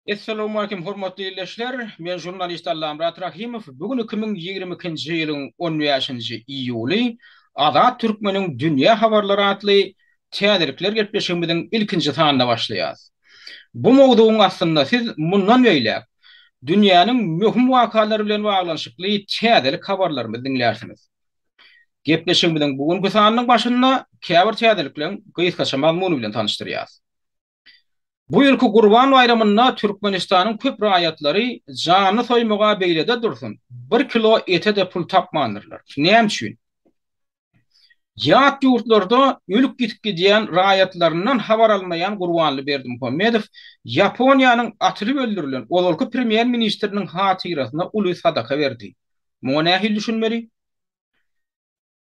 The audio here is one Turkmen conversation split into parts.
Essalawmalikim hormatly ildeşler! Men žurnalist Allamyrat Rahymow. Bu gün 2022-nji ýylyň on bäşinji iýuly Azat Türkmeniň dünýä habarlary atly täzelikler gepleşigimiziň ilkinji sanyna başlaýarys. Bu mowzugyň astynda siz mundan beýläk dünýäniň möhüm wakalary bilen baglanyşykly täzelik habarlarymyzy diňlärsiňiz. Gepleşigimiziň bu günki sanynyň başynda käbir täzelikleriň gysgaça mazmuny bilen tanyşdyrýarys. Bu ýylky Gurban baýramynda Türkmenistanyň köp raýatlary janly soýmaga beýlede dursun, bir kilo ete-de pul tapmandyrlar. Näme üçin? Ýat ýurtlarda ölüp-ýitip gidýän raýatlaryndan habar almaýan Gurbanly Berdimuhamedow Ýaponiýanyň atylyp öldürilen ozalky premýer-ministriniň hatyrasyna uly sadaka berdi. Muňa nähili düşünmeli?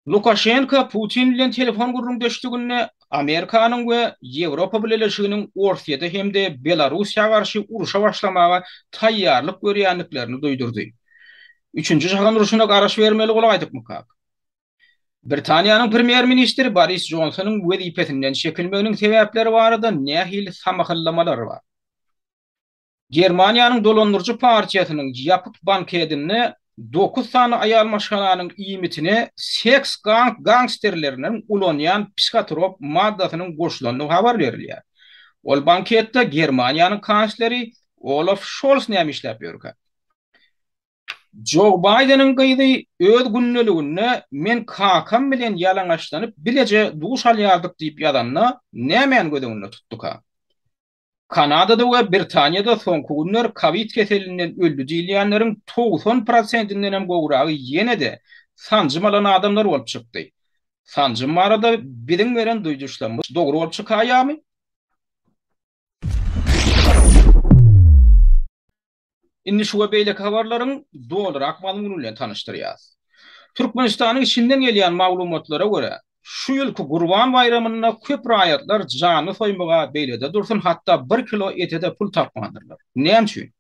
Lukaşenko Putin bilen telefon gürrüňdeşliginde Amerikanyň we Ýewropa Bileleşiginiň Orsýete hem-de Belarussiýa garşy urşa başlamaga taýýarlyk görýändiklerini duýdurdy. Üçünji jahan urşuna garaşybermeli bolaýdykmykak? Britaniýanyň premýer-ministri Boris Jonsonyň wezipesinden çekilmeginiň sebäpleri barada nähili samahyllamalar bar? Germaniýanyň dolandyryjy partiýasynyň ýapyk bankedinde dokuz sany aýal maşgalanyň iýmitine seks gangsterleriniň ulanýan psihotrop maddasynyň goşulandygy habar berilýär. Ol banketde Germaniýanyň kansleri Olaf Şols näme işläp ýörkä? Jo Baýdeniň gyzy öz gündeliginde men kakam bilen ýalaňaçlanyp bileje duş alýardyk diýip ýazanda nämäni göz öňünde tutduka? Kanadada we Britaniýada soňky günler kowid keselinden öldi diýilýänleriň 90 prosentindenem gowragy ýene-de sanjym alan adamlar bolup çykdy. Sanjym barada biziň beren duýduryşlarymyz dogry bolup çykaýarmy? Indi şu we beýleki habarlaryň dolurak mazmuny bilen tanyşdyrýarys. Türkmenistanyň içinden gelýän maglumatlara görä, şu ýylky Gurban baýramynda köp raýatlar janly soýmaga beýlede dursun, hatda bir kilo ete-de pul tapmandyrlar. Näme üçin?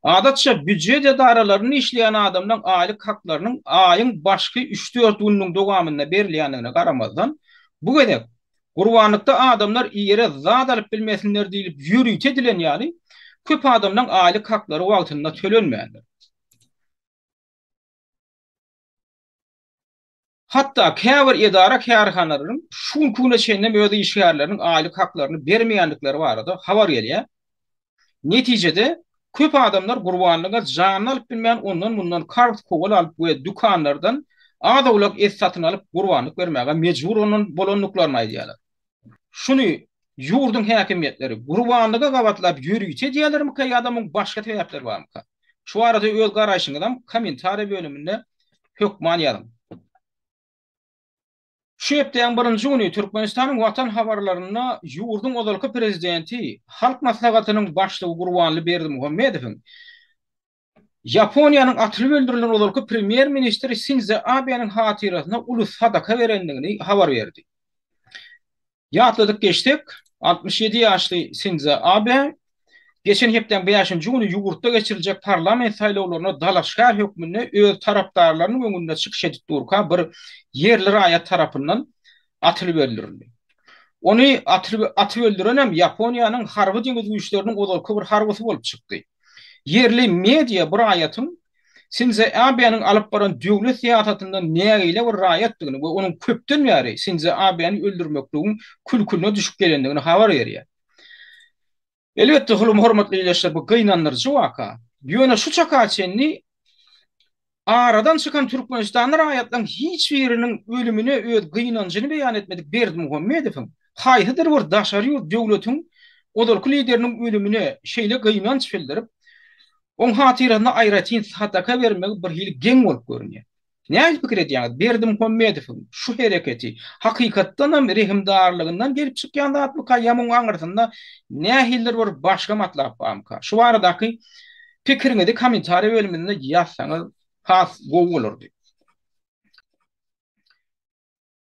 Adatça býujet edaralarynda işleýän adamlaryň aýlyk haklarynyň aýyň başky üç-dört gününiň dowamynda berilýändigine garamazdan, bu gezek Gurbanlykda adamlar iýere zat alyp bilmesinler diýlip ýörite edilen ýaly, köp adamlaň aýlyk haklary wagtynda tölenmändir. Hatda käbir edara-kärhanalaryň şu günki güne çenlem öz işgärleriniň aýlyk haklaryny bermeýändikleri barada habar gelýär. Netijede, köp adamlar gurbanlyga janyny alyp bilmän ondan-mundan karz-kowal alyp we dükanlardan az-owlak et satyn alyp gurbanlyk bermäge mejbur bolandyklaryny aýdýarlar. Şuny ýurduň häkimiýetleri gurbanlyga gabatlap ýörite edýärlermika ýa-da muň başga sebäpleri barmyka? Şu barada öz garaýşyňyzam kommentariýa bölüminde hökman ýazyň. Şu hepdäň birinji güni Türkmenistanyň Watan habarlarynda ýurduň ozalky prezidenti, Halk Maslahatynyň Başlygy Gurbanly Berdimuhamedowyň Ýaponiýanyň atylyp öldürilen ozalky premýer-ministri Sinze Abeniň hatyrasyna uly sadaka berendigini habar berdi. Ýatladyp geçsek, 67 ýaşly Sindzo Abe geçen hepdäň bäşinji güni ýurtda geçiriljek parlament saýlawlaryna dalaşgär hökmünde öz tarapdarlarynyň öňünde çykyş edip durka bir ýerli raýat tarapyndan atylyp öldürildi. Ony atyp öldürenem Ýaponiýanyň harby-deňiz güýçleriniň ozalky bir harbysy bolup çykdy. Ýerli media bu raýatyň Sindzo Abeniň alyp baran döwlet syýasatyndan nägile bir raýatdygyny we onuň köpden bäri Sindzo Abeni öldürmekligiň külküne düşüp gelendigini habar berýär. Elbetde, hormatly ildeşler, bu gynandyryjy waka. Ýöne şu çaka çenli aradan çykan türkmenistanly raýatlaryň hiç biriniň ölümine öz gynanjyny beýan etmedik Berdimuhamedowyň haýsydyr bir daşary ýurt döwletiň ozalky lideriniň ölümine şeýle gynanç bildirip, Oň hatyrasyna aýratyn sadaka bermegi birhili geň bolup görünýär. Nähili pikir edýäňiz, Berdimuhamedowyň şu hereketi hakykatdanam rehimdarlygyndan gelip çykýan zatmyka ýa muň aňyrsynda nähilidir bir başga matlap barmyka? Şu baradaky pikiriňizi kommentariýa bölüminde ýazsaňyz has gowy bolardy.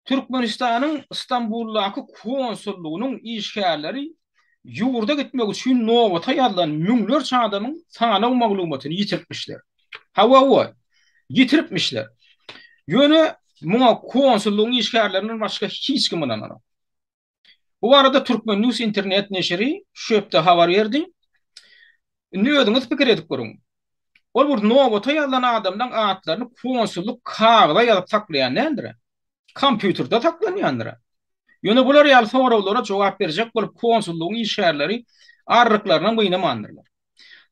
Türkmenistanyň Stambuldaky konsullygynyň işgärleri ýurda gitmek üçin nobata ýazylan müňlerçe adamyň sanaw maglumatyny ýitiripmişler. Hawa-hawa, ýitiripmişler. Ýöne muňa konsullygyň işgärlerinden başga hiç kim ynananok. Bu barada Turkmen. News internet neşiri şu hepde habar berdi. Indi özüňiz pikir edip görüň. Ol bir nobata ýazylan adamlaň atlaryny konsullyk kagyza ýazyp saklaýan däldir-ä. Kompýuterde saklanýandyr-a. Ýöne bular ýaly soraglara jogap berjek bolup konsullygyň işgärleri arryklarynam gynamandyrlar.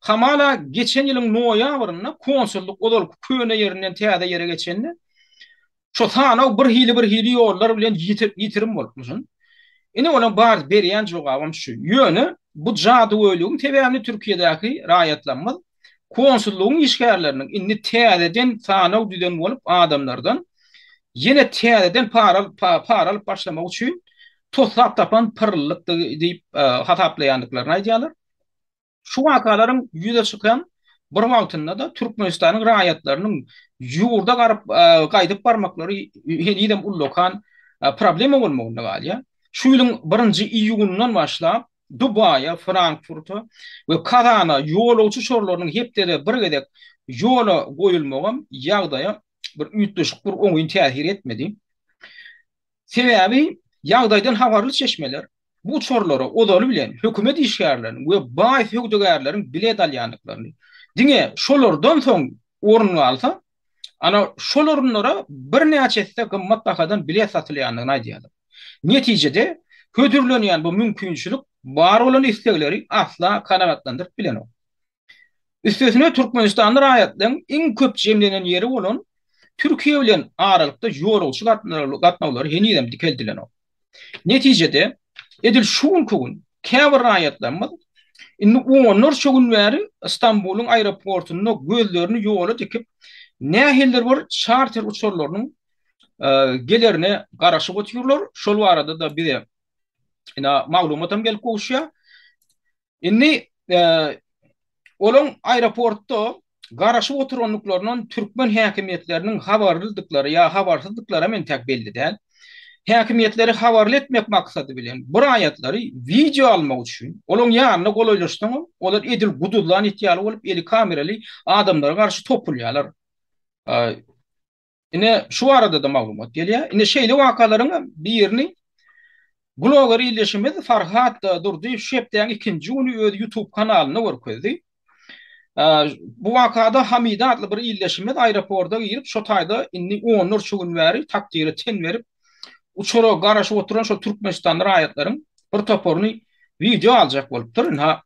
Hamala geçen ýylyň noýabrynda konsullyk ozalky köne ýerinden täze ýere geçende, Şo sanaw bir hili bir hili ýollar bilen ýitirim bolupmyşyn. Ine olaň bar berýän jogabam şu. Ýöne bu jadygöýlügiň sebäbini Türkiýedäki raýatlarymyz konsullygyň işgärleriniň indi täzeden sanaw düzen bolup adamlardan ýene täzeden para para alyp başlamak üçin toslap tapan pyrrylykdygy diýip hasaplaýandyklaryny aýdýarlar. Şu wakalaryň ýüze çykan bir wagtynda-da Türkmenistanyň raýatlarynyň ýurda garyp gaýdyp barmaklary henizem ullakan problema bolmagynda galýar. Şu ýylyň birinji iýunyndan başlap Dubaýa, Frankfurta we Kazana ýolagçy uçarlarynyň hepdede bir gezek ýola goýulmagam ýagdaýa bir üýtgeşik bir oňyn täsir etmedi. Sebäbi ýagdaýdan habarly çeşmeler bu uçarlara ozaly bilen hökümet işgärleriniň we baý söwdagärleriň bilet alýandyklaryny, diňe şolardan soň orun galsa, ana, şol orunlara birnäçe esse gymmat bahadan bilet satylýandygyny aýdýarlar. Netijede, hödürlenýän bu mümkinçilik bar bolan islegleri asla kanagatlandyryp bilenok. Üstesine Türkmenistanda raýatlaryň iň köp jemlenen ýeri bolan Türkiýe bilen aralykda ýolagçy gatnawlary henizem dikeldilenok. Netijede, edil şu günki gün käbir raýatlarymyz indi onlarça gün bäri Stambulyň aeroportunda gözlerini ýola dikip, nähilidir bir çarter uçarlarynyň gelerine garaşyp otyrlar. Şol barada-da bize ine maglumat hem gelip gowuşýar. Indi olaň aeroportda garaşyp oturandyklaryndan türkmen häkimiýetleriniň habarlydyklary ýa habarsyzdyklaram entäk belli däl. Häkimiýetleri habarly etmek maksady bilen bu raýatlary wideo almak üçin olaň ýanyna golaýlaşsaňam, olar edil guduzlan it ýaly bolup eli kameraly adamlara garşy topulýarlar. Ine, şu barada-da maglumat gelýär. Ine, şeýle wakalaryň birini bloger ildeşimiz Farhat Durdyýew şu hepdäniň ikinji güni öz YouTube kanalynda görkezdi. Bu wakada Hamida atly bir ildeşimiz aeroporta girip, şo taýda indi onlarça gün bäri takdyra ten berip, uçara garaşyp oturan şol türkmenistanly raýatlaryň bir toparyny wideo aljak bolupdyr. Ynha,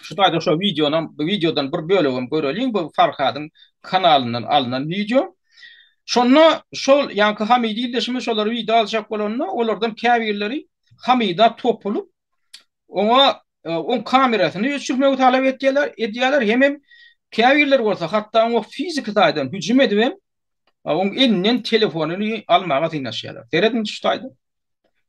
Şu taýda şo wideonam, bu wideodan bir bölegem göreliň, bu Farhadyň kanalyndan alnan wideo. Şonda şol ýaňky Hamidi ildeşimiz şolary wideo aljak bolanda, olardan käbirleri Hamida topulyp, oňa e, oň kamerasyny öçürmegi talap etýärler, edýärler hemem käbirleri bolsa hatda oňa fiziki taýdan hüjüm edibem, oň elinden telefonyny almaga synanyşýarlar. Serediň şu taýda.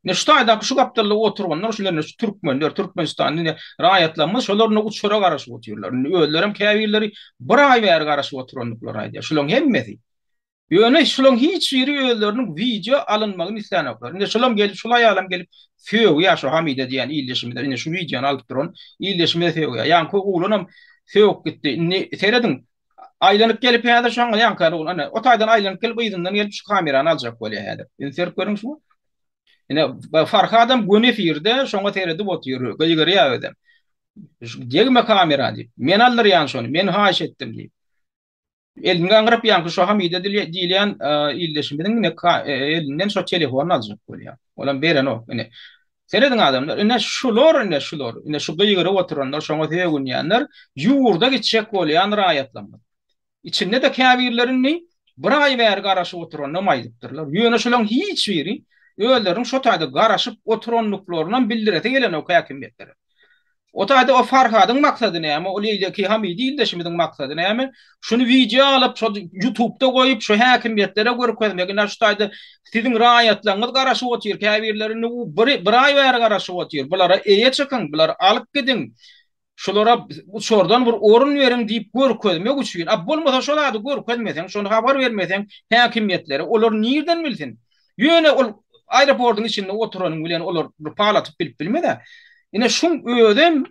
Ine şu taýdaky şu gapdalda oturanlar şular ine şu türkmenler, Türkmenistanyň ine raýatlarymyz şolar ine uçara garaşyp otyrlar. Indi özlerem käbirleri bir aý bäri garaşyp oturandyklaryny aýdýar. Şularyň hemmesi. Ýöne şularyň hiç biri özleriniň wideo alynmagyny islänoklar. Ine şulam gelip, şul aýalam gelip sögýär şu Hamida diýen ildeşimize. Ine şu wideony alyp duran ildeşimize sögýär. Ýaňky oglanam sögüp gitdi. Indi serediň, aýlanyp gelip häzir şoňa ýaňky oglan ine o taýdan aýlanyp gelip yzyndan gelip şu kamerany aljak bolýar häzir. Indi serip görüň şuňa. Ine, Farhadam göni efirde şoňa seredip otyr, gygyrýar özem. Degme kamera diýip. Men aldyrýan şony, men haýyş etdim diýip. Elini gaňryp ýaňky şo Hamide diýilýän ildeşimiziň ine elinden şo telefonyny aljak bolýar. Olam berenok ine. Serediň adamlar, ine şular, ine şular, ine şu gygyryp oturanlar, şoňa sögünýänler ýurda gitjek bolýan raýatlarymyz. Içinde-de käbirleri indi bir aý bäri garaşyp oturanam aýdypdyrlar. Ýöne şolaryň hiç biri özleriniň şo taýda garaşyp oturandyklarynam bildiresi gelenok häkimiýetlere. O taýda o Farhadyň maksady näme, ol eýleki Hamidi ildeşimiziň maksady näme? Şuny wideo alyp, şo ýutubda goýup, şu häkimiýetlere görkezmek, ine şu taýda siziň raýatlaryňyz garaşyp otyr, käbirleri indi bir, bir aý bäri garaşyp otyr, bulara eýe çykyň, bulary alyp gidiň. Şulara uçardan bir orun beriň diýip görkezmek üçin, a bolmasa şo zady görkezmeseň, şony habar bermeseň häkimiýetlere, olar nirden bilsin? Ýöne ol aeroportyň içinde oturanyň bilen olar bir pal atyp bilip bilmez-ä. Ine şuň özem,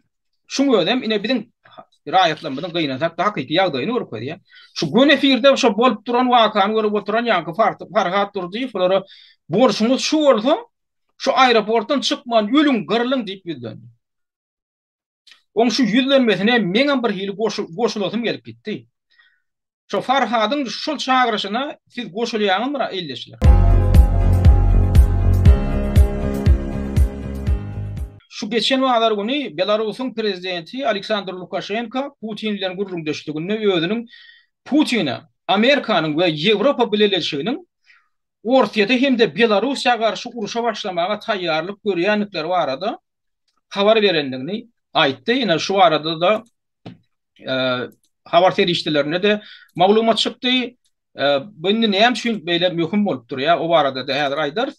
şuň özem ine biziň raýatlarymyzyň gynansak-da hakyky ýagdaýyny görkezýär. Şu göni efirde şo bolup duran wakany görüp oturan ýaňky Farhat Durdyýew olara bolşuňyz şu bolsa, şu aeroportdan çykman ölüň, gyrylyň diýip ýüzlendi. Oň şu ýüzlenmesine meňem bir hili goşulasym gelip gitdi. Şo Farhadyň şol çagyryşyna siz goşulýaňyzmyra ildeşler? Şu geçen bazar güni Belarusyň prezidenti Aleksandr Lukaşenko Putin bilen gürrüňdeşliginde özüniň Putine Amerikanyň we Ýewropa Bileleşiginiň Orsýete hem-de Belarussiýa garşy urşa başlamaga taýýarlyk görýändikleri barada habar berendigini aýtdy. Ine şu barada-da habar serişdelerinde-de maglumat çykdy. Bu indi näme üçin beýle möhüm bolup durýar, o barada-da häzir aýdarys.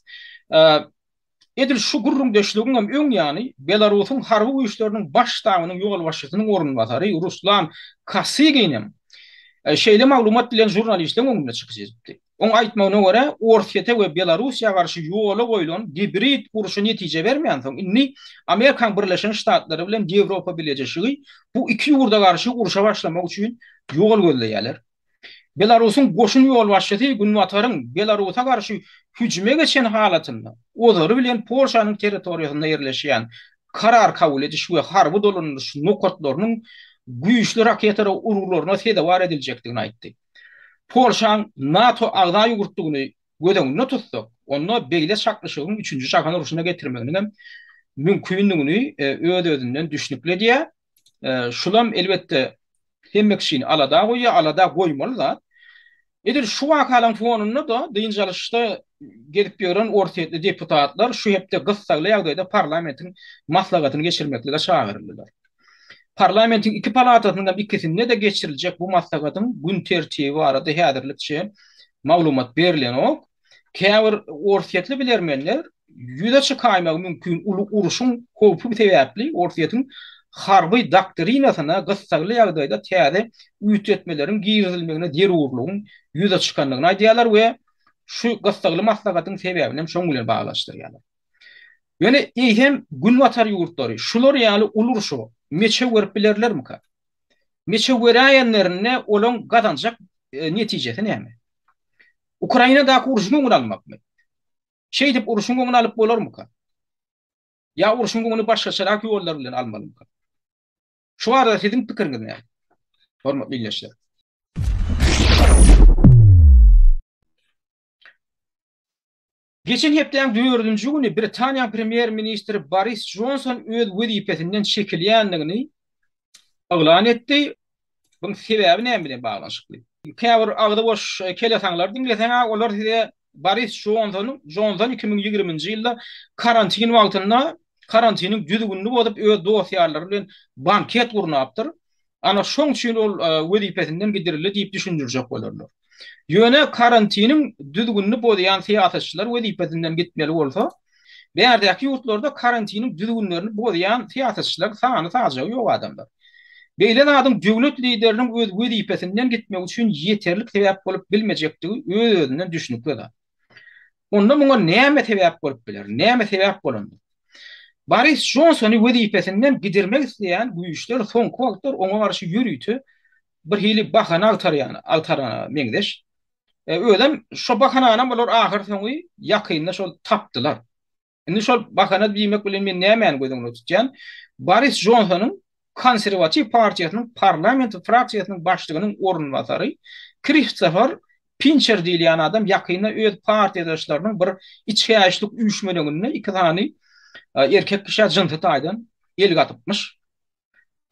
Edil şu gürrüňdeşligiň hem öň ýany Belarusyň harby güýçleriniň baş ştabynyň ýolbaşçysynyň orunbasary Ruslan Kosygin hem şeýle maglumat bilen žurnalistleriň öňünde çykyş edipdi. Oň aýtmagyna görä, Orsýete we Belarussiýa garşy ýola goýlan gibrid urşy netije bermänsoň, indi Amerikanyň Birleşen Ştatlary bilen Ýewropa Bileleşigi bu iki ýurda garşy urşa başlamak üçin ýol gözleýärler. Belarusyň goşun ýolbaşçysy Günbataryň Belarusa garşy hüjüme geçen halatynda, ozaly bilen Polşanyň territoriýasynda ýerleşýän karar kabul ediş we harby dolanyş nokatlarynyň güýçli raketa urgularyna sezewar ediljekdigini aýtdy. Polşaň NATO agza ýurtdugyny göz öňünde tutsak, onda beýle çaknyşygyň üçünji jahan urşuna getirmeginiňem mümkindigini öz-özünden düşnükli edýär. Şulam elbetde hemme kişini alada goýýar, alada goýmaly zat. Edil şu wakalaryň fonunda-da dynç alyşda gezip ýören orsýetli deputatlar şu hepde gyssagly ýagdaýda parlamentiň maslahatyny geçirmeklige çagyryldylar. Parlamentiň iki palatasynyň hem ikisinde-de geçiriljek bu maslahatyň gün tertibi barada häzirlikçe maglumat berlenok. Käbir orsýetli bilermenler ýüze çykaýmagy mümkin uly urşuň howpy sebäpli Orsýetiň harby doktrinasyna gyssagly ýagdaýda täze üýtgetmeleriň girizilmegine zerurlygyň ýüze çykandygyny aýdýarlar we şu gyssagly maslahatyň sebäbini hem şoň bilen baglanyşdyrýarlar. Ýöne eýsem Günbatar ýurtlary şular ýaly uly urşa meçew berip bilerlermika? Meçew beräýenlerinde olaň gazanjak netijesi näme? Ukrainadaky urşuň öňüni almakmy? Şeýdip urşuň öňüni alyp bolarmyka? Ýa urşuň öňüni başgaçarak ýollar bilen almalymyka? Şu barada siziň pikiriňiz näme? Hormatly ildeşler. Geçen hepdäň dördünji güni Britaniýanyň premýer-ministri Boris Jonson öz wezipesinden çekilýändigini yglan etdi. Buň sebäbi näme bilen baglanyşykly? Käbir agzy boş kelesaňlary diňleseň-ä, olar size Boris Jonsonyň, Jonson 2020-nji ýylda karantin wagtynda karantiniň düzgünini bozup, öz dost-ýarlary bilen banket gurnapdyr. Ana şoň üçin ol wezipesinden gidirildi diýip düşündirjek bolarlar. Ýöne karantiniň düzgünini bozýan syýasatçylar wezipesinden gitmeli bolsa, bärdäki ýurtlarda karantiniň düzgünlerini bozýan syýasatçylaryň sany-sajagy ýok adamlar. Beýle zadyň döwlet lideriniň öz wezipesinden gitmegi üçin ýeterlik sebäp bolup bilmejekdigi öz-özünden düşnükli zat. Onda muňa näme sebäp bolup biler? Näme sebäp bolandyr? Boris Jonsony wezipesinden gidirmek isleýän güýçler soňky wagtlar oňa garşy ýörite bir hili bahana agtarýan, agtarana meňzeş. E, özem şo bahananam olar ahyrsoňy ýakynda şol tapdylar. Indi şol bahana diýmek bilen men nämäni göz öňünde tutýan? Boris Jonsonyň Konserwatiw partiýasynyň parlament fraksiýasynyň başlygynyň orunbasary Kristofer Pinçer diýilýän adam ýakynda öz partiýadaşlarynyň bir içgäýişlik üýşmeleňinde iki sany erkek kişä jynsy taýdan el gatypmyş.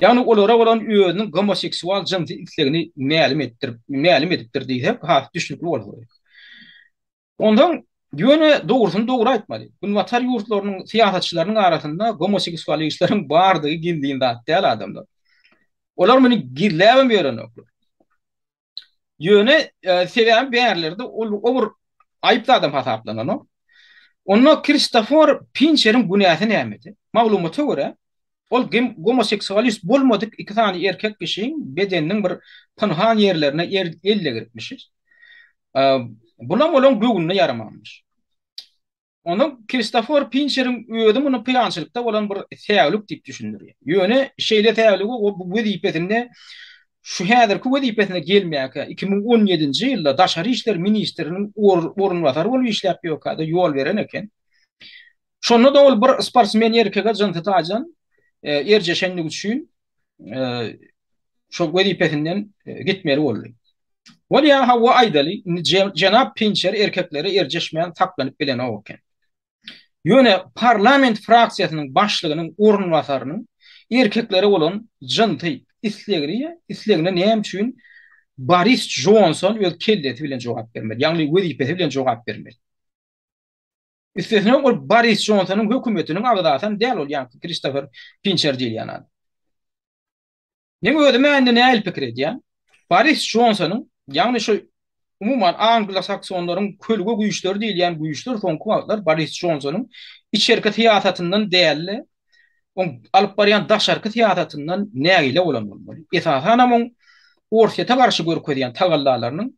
Ýagny olara bolan özüniň gomoseksual jynsy islegini mälim etdirip, mälim edipdir diýsek has düşnükli bolsa gerek. Onsoň ýöne dogrusyny dogry aýtmaly. Günbatar ýurtlarynyň syýasatçylarynyň arasynda gomoseksualistleriň bardygy gizlin zat däl adamlar. Olar muny gizläbem ýörenoklar. Ýöne e, sebäbi bärlerde ol o bir aýyp zadam hasaplananok. Onda Kristofor Pinçeriň günäsi nämedi? Maglumata görä, ol gomoseksualist bolmadyk iki sany erkek kişiň bedeniniň bir pynhan ýerlerine er, el degiripmiş. Bulam olaň göwnüne ýaramanmyş. Onuň Kristofor Pinçeriň özi muny pyýançylykda bolan bir säwlik diýip düşündirýär. Ýöne şeýle säwligi ol bu wezipesinde şu häzirki wezipesine gelmäkä 2017-nji ýylda daşary işler ministriniň orunbasary bolup işläp ýörkä-de ýol beren eken. Şonda-da ol bir sportsmen erkege jynsy taýdan erjeşenligi üçin. şol wezipesinden gitmeli boldy. Bolýar, hawa aýdaly, indi jenap Pinçer erkeklere erjeşmän saklanyp bilenok eken. Ýöne parlament fraksiýasynyň başlygynyň orunbasarynyň erkeklere bolan jynsy islegini islegine näme üçin Boris Jonson öz kellesi bilen jogap bermeli, ýagny wezipesi bilen jogap bermeli. Üstesine ol Boris Jonsonyň hökümetiniň agzasam däl ol ýaňky Kristofer Pinçer diýilýän adam. Meň özüm-ä indi nähili pikir edýän? Boris Jonsonyň, ýagny şu umuman anglosaksonlaryň kölge güýçleri diýilýän güýçler soňky wagtlar Boris Jonsonyň içerki syýasatyndan däl-de, oň alyp barýan daşarky syýasatyndan nägile bolan bolmaly. Esasanam oň Orsýete garşy görkezýän tagallalarynyň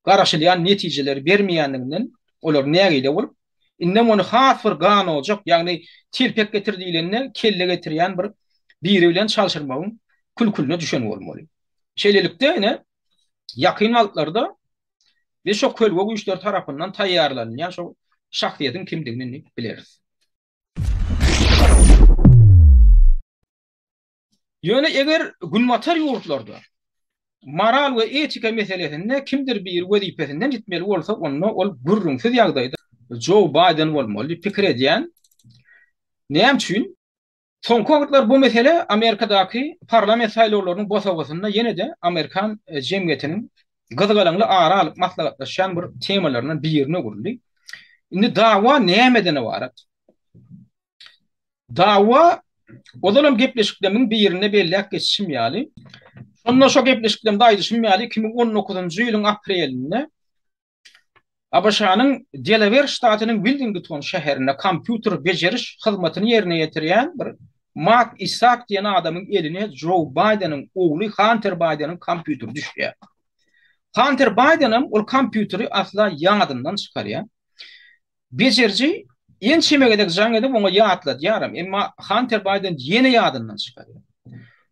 garaşylýan netijeleri bermeýändiginden olar nägile bolup, indem ony has bir ganojak, ýagny telpek getir diýlende kelle getirýän bir biri bilen çalşyrmagyň külküline düşen bolmaly. Şeýlelikde, ine, ýakyn wagtlarda biz şo kölge güýçleri tarapyndan taýýarlanylýan şo şahsyýetiň kimdigini indi bileris. Ýöne eger günbatar ýurtlarda moral we etika meselesinde kimdir biri wezipesinden gitmeli bolsa, onda ol gürrüňsiz ýagdaýda Jou Baýden bolmaly diýip pikir edýän. Näme üçin? Soňky wagtlar bu mesele Amerikadaky parlament saýlawlarynyň bosagasynda ýene-de amerikan jemgyýetiniň gyzgalaňly ara alyp maslahatlaşýan bir temalaryndan birine öwrüldi. Indi dawa nämeden ybarat? Dawa, ozalam gepleşiklerimiň birinde belläp geçişim ýaly, şonda şo gepleşiklerimde aýdyşym ýaly, 2019-njy ýylyň aprelinde ABŞ-nyň Delawer ştatynyň Wilmington şäherinde kompýuter bejeriş hyzmatyny ýerine ýetirýän bir Mark Isaak diýen adamyň eline Jou Baýdeniň ogly Hanter Baýdeniň kompýuteri düşýär. Hanter Baýdenem ol kompýuteri asla ýadyndan çykarýar. Bejeriji ençeme gezek jaň edip oňa ýatladýaram, emma Hanter Baýden ýene ýadyndan çykarýar.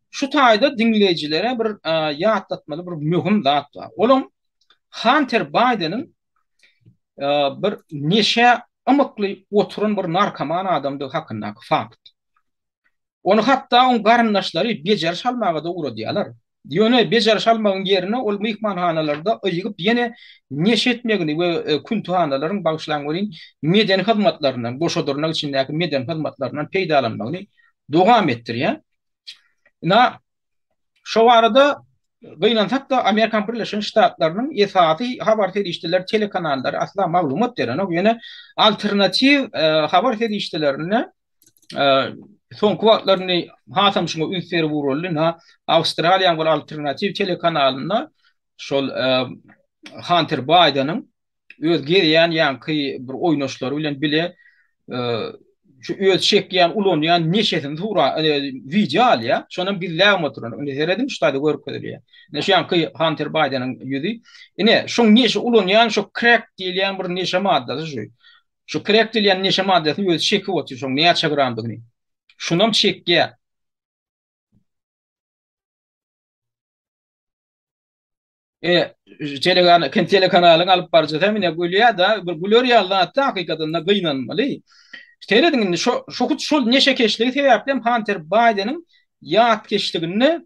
Şu taýda diňleýjilere bir ýatlatmaly bir möhüm zat bar. Olam Hanter Baýdeniň bir neşä ymykly oturan bir narkoman adamdygy hakyndaky fakt. Ony hatda oň garyndaşlary bejeriş almaga-da ugradýarlar. Ýöne bejeriş almagyň ýerine ol myhmanhanalarda ygyp ýene neşe etmegini we küntühanalaryň, bagyşlaň welin, medeni hyzmatlaryndan, goşa dyrnak içindäki medeni hyzmatlaryndan peýdalanmagyny dowam etdirýär. Ynha, şo barada gynansak-da Amerikan Birleşen Ştatlarynyň esasy habar serişdeleri, telekanallary asla maglumat berenok. Ýöne alternatiw habar serişdelerinde Soňky wagtlar indi hasam şuňa üns berip ugraldy. Ynha, Awstraliýanyň bir alternatiw telekanalynda şol Hanter Baýdeniň öz gezýän ýaňky bir oýnaşlary bilen bile şu öz çekýän, ulanýan neşesini sura wideo alýar. Şonam gizläp oturan. Indi serediň şu taýda görkezilýär. Ine şu ýaňky Hanter Baýdeniň ýüzi. Ine, şoň neşe ulanýan şu krek diýilýän bir neşe maddasy şu. Şu krek diýilýän neşe maddasyny özi çekip otyr, şoň näçe gramdygyny. Şunam çekýär. E, telekan, telekanalyň alyp baryjysy hem ine gülýär-de, bir güler ýaly zatda hakykatynda gynanmaly. Serediň indi şo, şo hut şol neşekeşligi sebäpli hem Hanter Baýdeniň ýatkeşliginde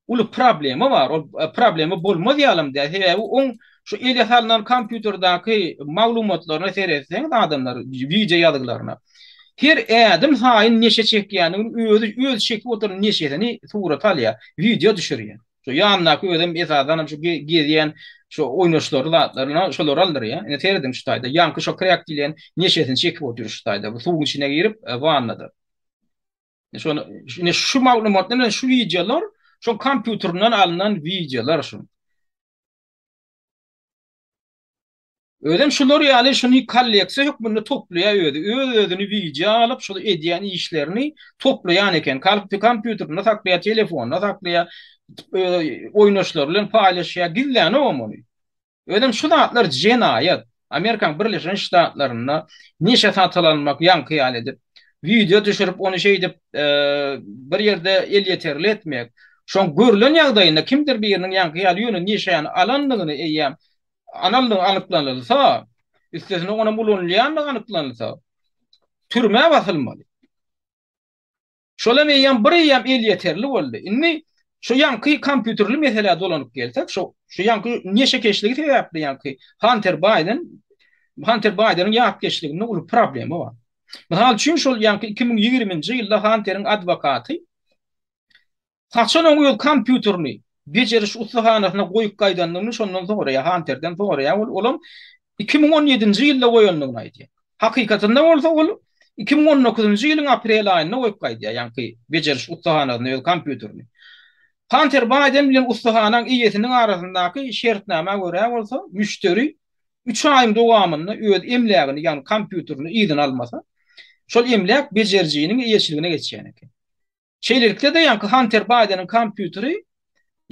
uly problema bar. Ol e, problema bolmaz ýalam däl. Sebäbi oň şu ele salnan kompýuterdäki maglumatlaryna seretseňiz adamlar wideo ýazgylaryna her ädim saýyn neşe çekýändigini özi öz çekip oturan neşesini surata alýar, wideo düşürýär. Şu ýanyndaky özem esasan hem şu gezýän şu oýnaşlary zatlaryna şolary aldyrýar. Ine serediň şu taýda ýaňky şo krek diýlen neşesini çekip otyr şu taýda. Bu suwuň içine girip e, wannada. Şony ine şu maglumatlar bilen şu wideolar şu kompýuterinden alnan wideolar şu. Özem şular ýaly şuny kolleksiýa hökmünde toplaýar özi. Öz-özüni wideo alyp şol edýän işlerini toplaýan eken. Kompýuterinde saklaýar, telefonda saklaýar, oýnaşlary bilen paýlaşýar, gizlänogam ony. Özem şu zatlar jenaýat. Amerikanyň Birleşen Ştatlarynda neşe satyn almak ýaňky ýaly edip, wideo düşürip, ony şeýdip bir ýerde elýeterli etmek, şoň görlen ýagdaýynda kimdir biriniň ýaňky ýaly ýöne neşäni alandygyny eýýäm alandygy anyklanylsa, üstesine onam ulanylýandygy anyklanylsa, türmä basylmaly. Şolam eýýäm bir eýýäm elýeterli boldy. Indi. Şu ýaňky kompýuterli meselä dolanyp gelsek, şu şu ýaňky neşekeşligi sebäpli ýaňky Hanter Baýden Hanter Baýdeniň ýatkeşliginde uly problema bar. Mysal üçin şol ýaňky 2020-nji ýylda Hanteriň adwokaty haçan oň öz kompýuterini bejeriş ussahanasyna goýup gaýdandygyny şondan soraýar, Hanterden soraýar, ol olam 2017-nji ýylda goýandygyny aýdýar. Hakykatynda bolsa ol 2019-njy ýylyň aprel aýynda goýup gaýdýar, ýaňky bejeriş ussahanasynda öz kompýuterini. Hanter Baýden bilen ussahanaň eýesiniň arasyndaky şertnama görä bolsa, müşderi üç aýyň dowamynda öz emlägini, ýagny kompýuterini yzyna almasa, şol emläk bejerijiniň eýeçiligine geçýän eken. Şeýlelikde-de ýaňky Hanter Baýdeniň kompýuteri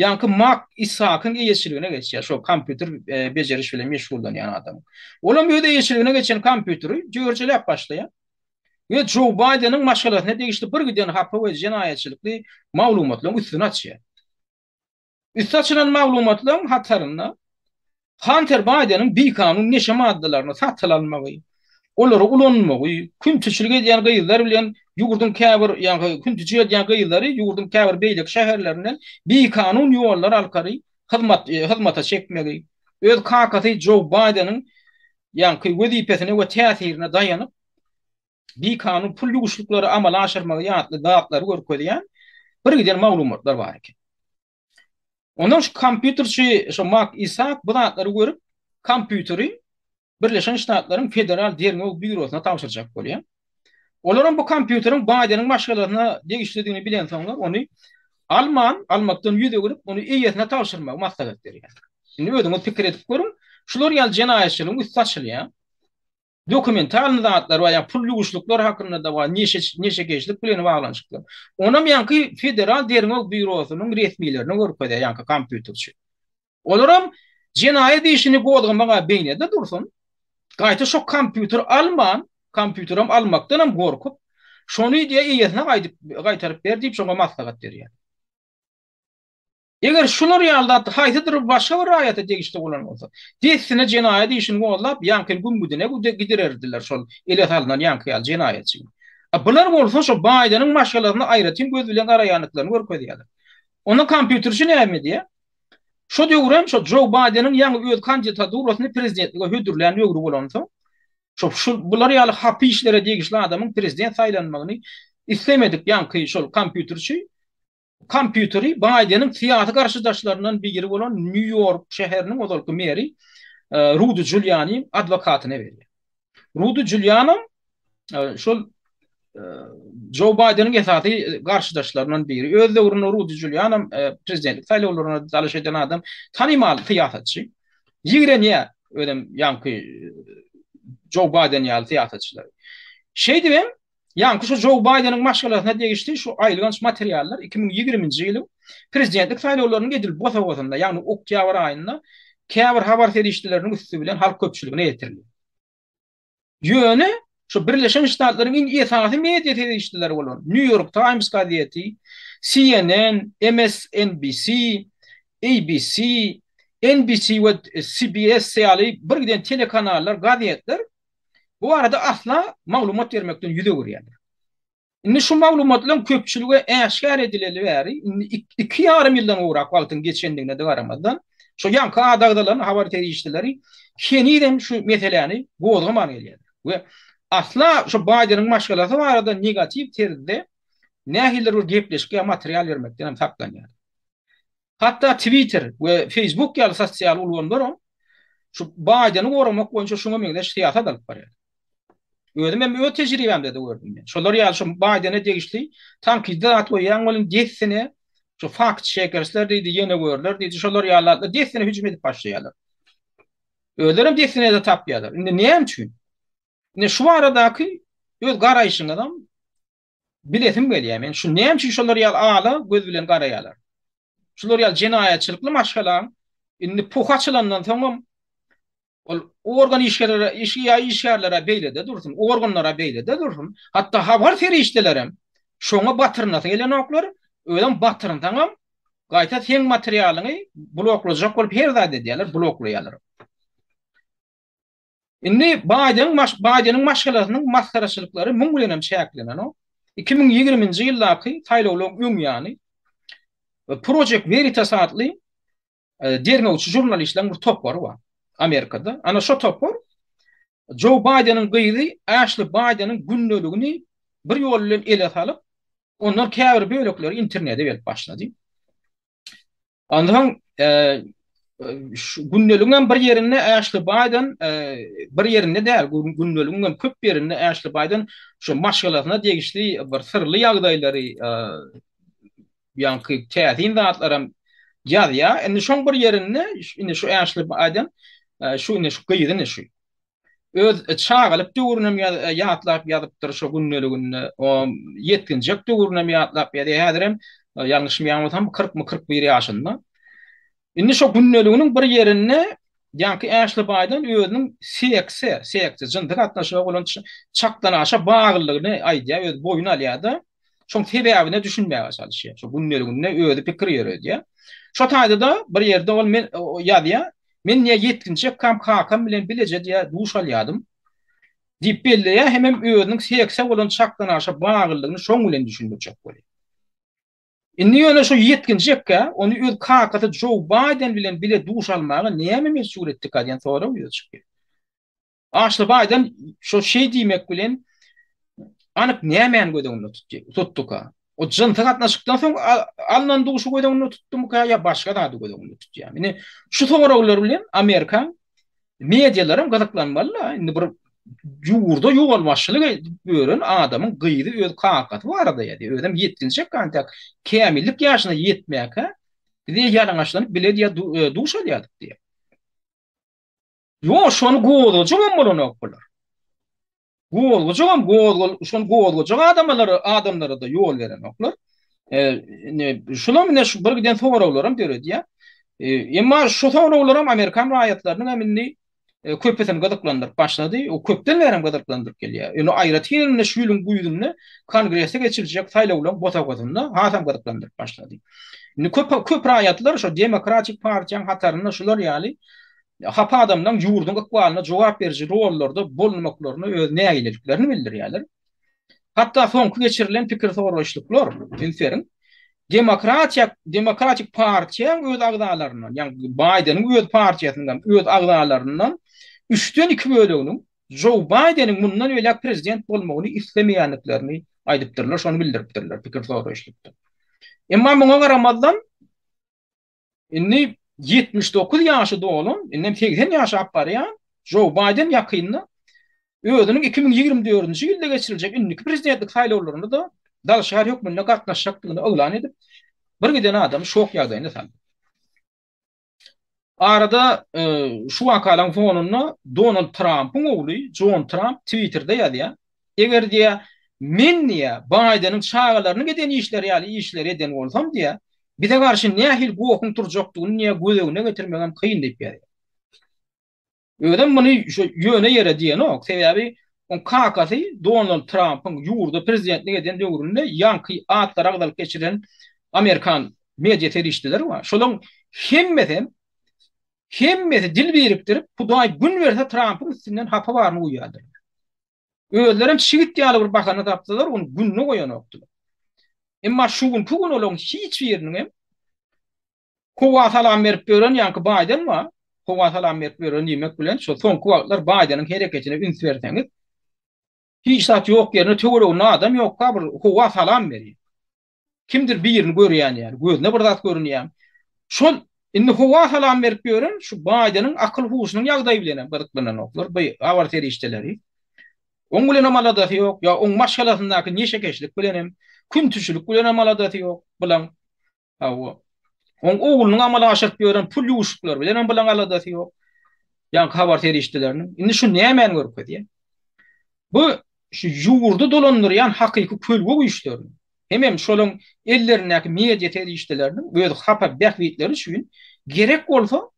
ýaňky Mak Isakyň eýeçiligine geçýär, şo kompýuter bejeriş bilen meşgullanýan adamyň. Olam öz eýeçiligine geçen kompýuteri jörjeläp başlaýar we Jou Baýdeniň maşgalasyna degişli birgiden hapa we jenaýatçylykly maglumatlaryň üstüni açýar. Üsti açylan maglumatlaryň hatarynda Hanter Baýdeniň bikanun neşe maddalaryny satyn almagy, olary ulanmagy, küntiçilik edýän gyzlar bilen ýurduň käbir, ýagny küntiçilik edýän gyzlary ýurduň käbir beýleki şäherlerinden bikanun ýollar arkaly hyzmat hyzmata çekmegi, öz kakasy Jo Baýdeniň ýaňky wezipesine we täsirine daýanyp, bikanun pul ýuwuşlyklary amala aşyrmagy ýatly zatlary görkezýän birgiden maglumatlar bar eken. Ondan şu kompýuterçi şu Mak Isak bu zatlary görüp, kompýuteri Birleşen Ştatlaryň Federal derňew býurosyna tabşyrjak bolýar. Olaram bu kompýuteriň Baýdeniň maşgalasyna degişlidigini bilensoňlar, ony alman, almakdan ýüz öwrüp, ony eýesine tabşyrmagy maslahat berýärler. Indi özüňiz pikir edip görüň, şular ýaly jenaýatçylygyň üsti açylýar. Dokumentalny zatlar bar, ýa pul ýuwuşlyklar hakynda-da bar, neşe neşekeşlik bilen baglanyşykly. Onam ýaňky Federal derňew býurosynyň resmilerine görkezýär ýaňky kompýuterçi. Olaram jenaýat işini gozgamaga beýnede dursun, gaýta şo kompýuter alman, kompýuterem almakdanam gorkup, şony diýýär eýesine gaýdyp gaýtaryp ber diýip şoňa maslahat berýär. Eger şular ýaly zat haýsydyr bir başga bir raýata degişli bolan bolsa, dessine jenaýat işini gozlap, ýaňky gümgüdine gidirerdiler şol ele salnan ýaňky ýaly jenaýatçyny. A bular bolsa şo Baýdeniň maşgalasyna aýratyn göz bilen garaýandyklaryny görkezýärler. Onda kompýuterçi näme edýär? Şo döwürem şo Joe Baýdeniň ýaňy öz kandidaturasyny prezidentlige hödürlän döwri bolansoň, şo şu bular ýaly hapa işlere degişli adamyň prezident saýlanmagyny islemedik ýaňky şol kompýuterçi Kompýuteri Baýdeniň syýasy garşydaşlaryndan biri bolan Nýu-Ýork şäheriniň ozalky meri Rudy Julianiň adwokatyna berýär. Rudy Julianam şol Jo Baýdeniň esasy garşydaşlaryndan biri. Öz döwründe Rudy Julianam prezidentlik saýlawlaryna dalaş eden adam, tanymal syýasatçy. Ýigrenýär özem ýaňky Jo Baýden ýaly syýasatçylary. Şeýdibem Ýaňky şu Jo Baýdeniň maşgalasyna degişli şu aýylganç materiallar 2020-nji ýylyň prezidentlik saýlawlarynyň edil bosagasynda, ýagny oktýabr aýynda käbir habar serişdeleriniň üsti bilen halk köpçüligine ýetirildi. Ýöne şu Birleşen Ştatlaryň iň esasy media serişdeleri bolan New York Times gazeti, CNN, MSNBC, ABC, NBC we CBS ýaly birgiden telekanallar, gazetler Bu barada asla maglumat bermekden ýüz öwürýärler. Indi şu maglumatlaryň köpçülige äşgär edileli bäri, indi iki ýarym ýyldan gowrak wagtyň geçendigine-de garamazdan, şu ýaňky ady agzalan habar serişdeleri henizem şu meseläni gozgaman gelýärler we asla şu Baýdeniň maşgalasy barada negatiw terzde nähilidir bir gepleşik ýa material bermekden hem saklanýarlar. Hatda Twitter we Facebook ýaly sosial ulgamlaram şu Baýdeni goramak boýunça şuňa meňzeş syýasat alyp barýar. Özüm hem öz tejribämde-de gördüm men. Şolar ýaly şu Baýdene degişli tankydy zat goýýaň welin dessine şu fact checkersler diýdi, ýene görler diýdi, şolar ýaly zatlar dessine hüjüm edip başlaýarlar. Özlerem dessine-de tapýarlar. Indi näme üçin? Indi şu baradaky öz garaýşyňyzam Bilesim gelýär men şu näme üçin şolar ýaly ala göz bilen garaýarlar. Şular ýaly jenaýatçylykly maşgalaň indi pohy açylandan soňam ol organ işgärlere iş ýa işgärlere beýlede dursun, organlara beýlede dursun, hatda habar serişdelerem şoňa batyrynasy gelenoklar, özem batyrynsaňam gaýta seň materialyňy bloklajak bolup her zat edýärler, bloklaýarlar. Indi Baýdeniň Baýdeniň maşgalasynyň masgaraçylyklary muň bilenem çäklenenok. 2020-nji ýyldaky saýlawlaryň öň ýany. Project Veritas atly derňewçi žurnalistleriň bir topary bar Amerikada. Ana şo topar Jo Baýdeniň gyzy Aşli Baýdeniň gündeligini bir ýol bilen ele salyp, ondan käbir bölekleri internete berip başlady. Onsoň şu gündeligiň hem bir ýerinde Aşli Baýden bir ýerinde däl, gündeligiň hem köp ýerinde Aşli Baýden şu maşgalasyna degişli bir syrly ýagdaýlary ýaňky täsin zatlaram ýazýar. Indi şoň bir ýerinde indi şu Aşli Baýden şu indi şu gyzy indi şu öz çagalyk döwrünem ýatlap ýazypdyr şo gündeliginde. O ýetginjek döwrünem ýatlap ýazýar. Häzirem ýalňyşmaýan bolsam kyrkmy 41 ýaşynda. Indi şo gündeliginiň bir ýerinde ýaňky Äşli baýdan özüniň sekse, sekse, jynsy gatnaşyga bolan çakdanaşa baglylygyny aýdýar, özi boýun alýar-da, şoň sebäbine düşünmäge çalyşýar. Şo gündeliginde özi pikir ýöredýär. Şo taýda-da bir ýerde ol men ýazýar, Men diýýär, ýetginjekkäm kakam bilen bileje diýýär, duş alýardym diýip belleýär, hemem özüniň sekse bolan çakdanaşa baglylygyny şoň bilen düşündirjek bolýar. Indi ýöne şo ýetginjekkä ony öz kakasy Jo Baýden bilen bile duş almaga näme mejbur etdika diýen sorag ýüze çykýar. Aşli Baýden şo şeý diýmek bilen anyk nämäni göz öňünde tutduka? O jynsy gatnaşykdan soň alnan duşy göz öňünde tutdumyka ýa başga zady göz öňünde tutýarmy? Indi şu soraglar bilen Amerikan medialaram gyzyklanmaly-da. Indi bir ýurda ýolbaşçylyk edip ýören adamyň gyzy öz kakasy barada ýazýar. Özem ýetginjek antak kämillik ýaşyna ýetmäkä biz ýalaňaçlanyp bile diýýär duş alýardyk diýýär. Ýok, şony gozgajagam bolanok bular. Gozgajagam gozgal, şony gozgajak adamlara adamlara-da ýol berenoklar. Indi şulam ine şu bir giden soraglaram döredýär. Emma şu soraglaram amerikan raýatlarynyň hem indi köpüsini gyzyklandyryp başlady. O köpden bäri hem gyzyklandyryp gelýär. Indi aýratyn indi şu ýylyň güýzünde Kongrese geçiriljek saýlawlaryň bosagasynda hasam gyzyklandyryp başlady. Indi köp köp raýatlar şo Demokratik partiýanyň hatarynda şular ýaly hapa adamlaryň ýurduň ykbalyna jogap beriji rollarda bolmaklaryna öz nägileliklerini bildirýärler. Hatda soňky geçirilen pikir soraşlyklar, üns beriň, Demokratiýa, Demokratik partiýaň öz agzalaryndan, ýagny Baýdeniň öz partiýasyndan öz agzalaryndan üçden iki böleginiň Jo Baýdeniň mundan beýläk prezident bolmagyny islemeýändiklerini aýdypdyrlar, şony bildiripdirler pikir soraşlykda. Emma muňa garamazdan, Indi 79 ýaşy dolan, indem 80 ýaşap barýan Jo Baýden ýakynda özüniň 2024-nji ýylda geçiriljek indiki prezidentlik saýlawlarynda-da dalaşgär hökmünde gatnaşjakdygyny yglan edip, bir giden adamy şok ýagdaýyna saldy. Arada şu wakalaryň fonunda Donald Trampyň ogly Jon Tramp Twitterde ýazýar, Eger diýýär, men diýýär, Baýdeniň çagalarynyň eden işleri ýaly işleri eden bolsam diýýär, bize garşy nähili gohuň turjakdygyny diýýär, göz öňüne getirmegem kyn diýip ýazýar. Özem muny şu ýöne ýere diýenok, sebäbi oň kakasy Donald Trampyň ýurda prezidentlik eden döwründe ýaňky atlary agzalyp geçiren amerikan media serişdeleri bar. Şolaryň hemmesem hemmesi dil birikdirip, Hudaý gün berse Trampyň üstünden hapa baryny guýýardylar. Özlerem çigit ýaly bir bahana tapsalar, ony gününe goýanokdylar. Emma şu günki gün olaryň hiç biriniň hem howa salam berip ýören ýaňky Baýden bar. Howa salam berip ýören diýmek bilen, şu soňky wagtlar Baýdeniň hereketine üns berseňiz, hiç zat ýok ýerine töwereginde adam ýokka bir howa salam berýär. Kimdir birini görýän ýaly, gözüne bir zat görünýär. Şol indi howa salam berip ýören şu Baýdeniň akyl-huşunyň ýagdaýy bilen hem gyzyklananoklar bu habar serişdeleri. Oň bilen hem aladasy ýok, ýa oň maşgalasyndaky neşekeşlik bilen hem, küntiçilik bilen hem aladasy ýok bulaň. Hawa. Oň oglunyň amala aşyryp ýören pul ýuwuşlyklary bilen hem bulaň aladasy ýok. Ýaňky habar serişdeleriniň. Indi şu nämäni görkezýär? Bu şu ýurdy dolandyrýan hakyky kölge güýçleriniň hemem şolaň ellerindäki media serişdeleriniň öz hapa bähbitleri üçin gerek bolsa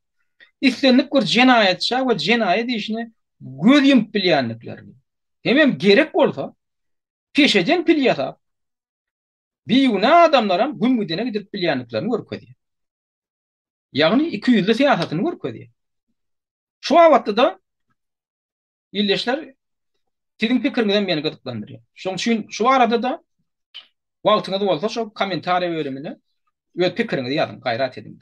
islendik bir jenaýatça we jenaýat işine göz ýumup bilýändiklerini hemem gerek bolsa peşeden pil ýasap bigünä adamlaram güm gidene gidirip bilýändiklerini görkezýär. Ýagny ikiýüzli syýasatyny görkezýär. Şu babatda-da Ildeşler, siziň pikiriňiz hem meni gyzyklandyrýar. Şonuň üçin şu barada-da wagtyňyz bolsa şo kommentariýa bölümine. Öz pikiriňizi ýazyň, gaýrat ediň.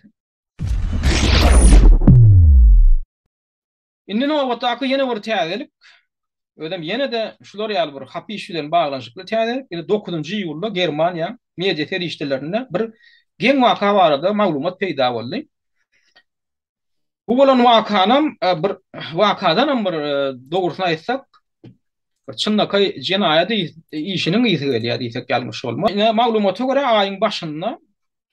Indi nobatdaky ýene bir täzelik, özem ýene-de şular ýaly bir hapa iş bilen baglanyşykly täzelik. Indi dokuzynjy iýulda Germaniýa media serişdelerinde bir geň waka barada maglumat peýda boldy. Bu bolan wakanam bir wakadanam bir dogrusyny aýtsak, bir çynlakaý jenaýat işiniň ysy gelýär diýsek ýalňyş bolmaz. Ine, maglumata görä, aýyň başynda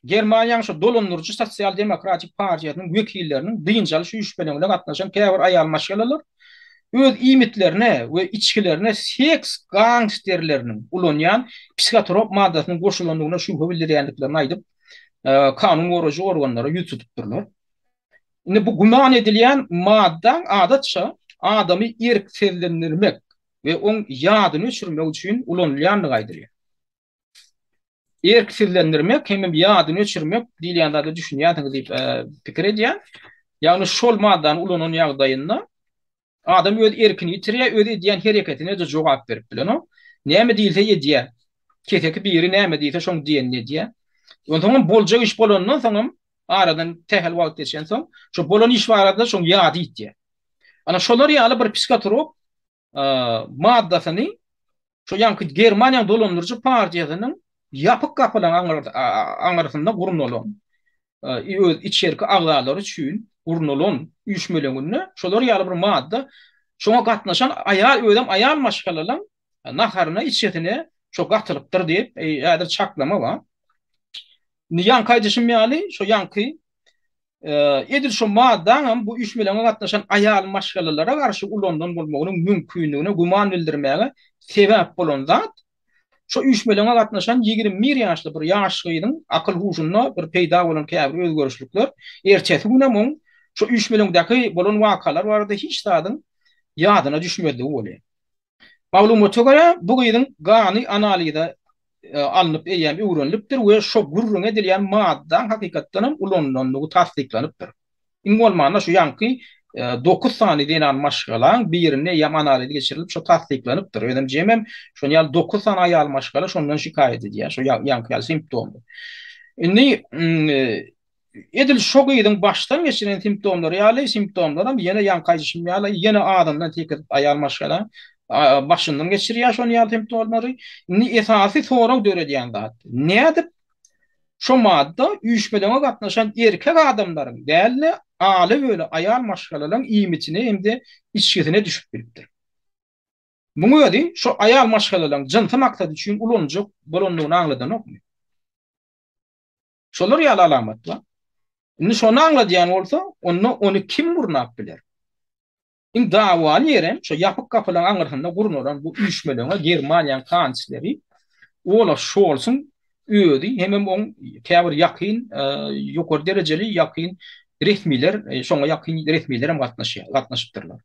Germaniýanyň şu dolandyryjy sosial-demokratik partiýasynyň wekilleriniň dynç alyş üýşmeleňine gatnaşan käbir aýal maşgalalar öz iýmitlerine we içgilerine seks gangsterleriniň ulanýan psihotrop maddasynyň goşulandygyna şübhe bildirýändiklerini aýdyp, kanun goraýjy organlara ýüz tutupdyrlar. Indi bu güman edilýän maddaň adatça adamy erksizlendirmek we oň ýadyny öçürmek üçin ulanylýandygy aýdylýar. Erksizlendirmek hemem ýadyny öçürmek diýilýän zada düşünýänsiňiz diýip pikir edýän. Ýagny şol maddany ulanan ýagdaýynda adam öz erkini ýitirýär, öz edýän hereketine-de jogap berip bilenok. Näme diýilse edýär. Keseki biri näme diýse şoň diýenini edýär. Onsoňam boljak iş bolandan soňam aradan sähel wagt geçensoň şo bolan iş barada şoň ýady ýitýär. Ana şolar ýaly bir psihotrop maddasyny şo ýaňky Germaniýanyň dolandyryjy partiýasynyň ýapyk gapylaryň aňyrsynda gurnalan, öz içerki agzalary üçin gurnalan üýşmeleňinde şolar ýaly bir madda şoňa gatnaşan aýal, özem aýal maşgalalaň naharyna, içesine şo gatylypdyr diýip, häzir çaklama bar. Indi ýaňky aýdyşym ýaly, şo ýaňky Edil şu maddaňam bu üýşmeleňe gatnaşan aýal maşgalalara garşy ulanylan bolmagynyň mümkinligine güman bildirmäge sebäp bolan zat, şu üýşmeleňe gatnaşan 21 ýaşly bir ýaş gyzyň akyl-huşunda bir peýda bolan käbir özgerişlikler, ertesi günem oň şu üýşmeleňdäki bolan wakalar barada hiç zadyň ýadyna düşmezligi bolýar. Maglumata görä, bu gyzyň gany analize alnyp eýýäm öwrenilipdir we şo gürrüňi edilýän maddaň hakykatdan hem ulanylandygy tassyklanypdyr. Iň bolmanda şu ýaňky dokuz sany zenan maşgalaň birinde eýýäm analiz geçirilip şo tassyklanypdyr. Özem jemem şon ýaly dokuz sany aýal maşgala şondan şikaýat edýär, şo ýaňky ýaly simptomdan. Indi Edil şo gyzyň başdan geçiren simptomlary ýaly simptomlaram ýene ýaňky aýdyşym ýaly ýene azyndan sekiz aýal maşgala başyndan geçirýär şon ýaly simptomlary. Indi esasy sorag döredýän zat, nädip şo madda üýşmeleňe gatnaşan erkek adamlaryň däl-de aly-böle aýal maşgalalaryň iýmitine hem-de içgisine düşüp bilipdir? Muň özi şo aýal maşgalalaryň jynsy maksat üçin ulanyljak bolandygyny aňladanokmy? Şolar ýaly alamat bar. Indi şony aňladýan bolsa, onda ony kim gurnap biler? Iň dawaly ýerem şo ýapyk gapylaryň aňyrsynda gurnalan bu üýşmeleňe Germaniýanyň kansleri Olaf Şolsuň özi hemem oň käbir ýakyn, ýokary derejeli ýakyn resmiler, şoňa ýakyn resmiler hem gatnaşýar, gatnaşypdyrlar.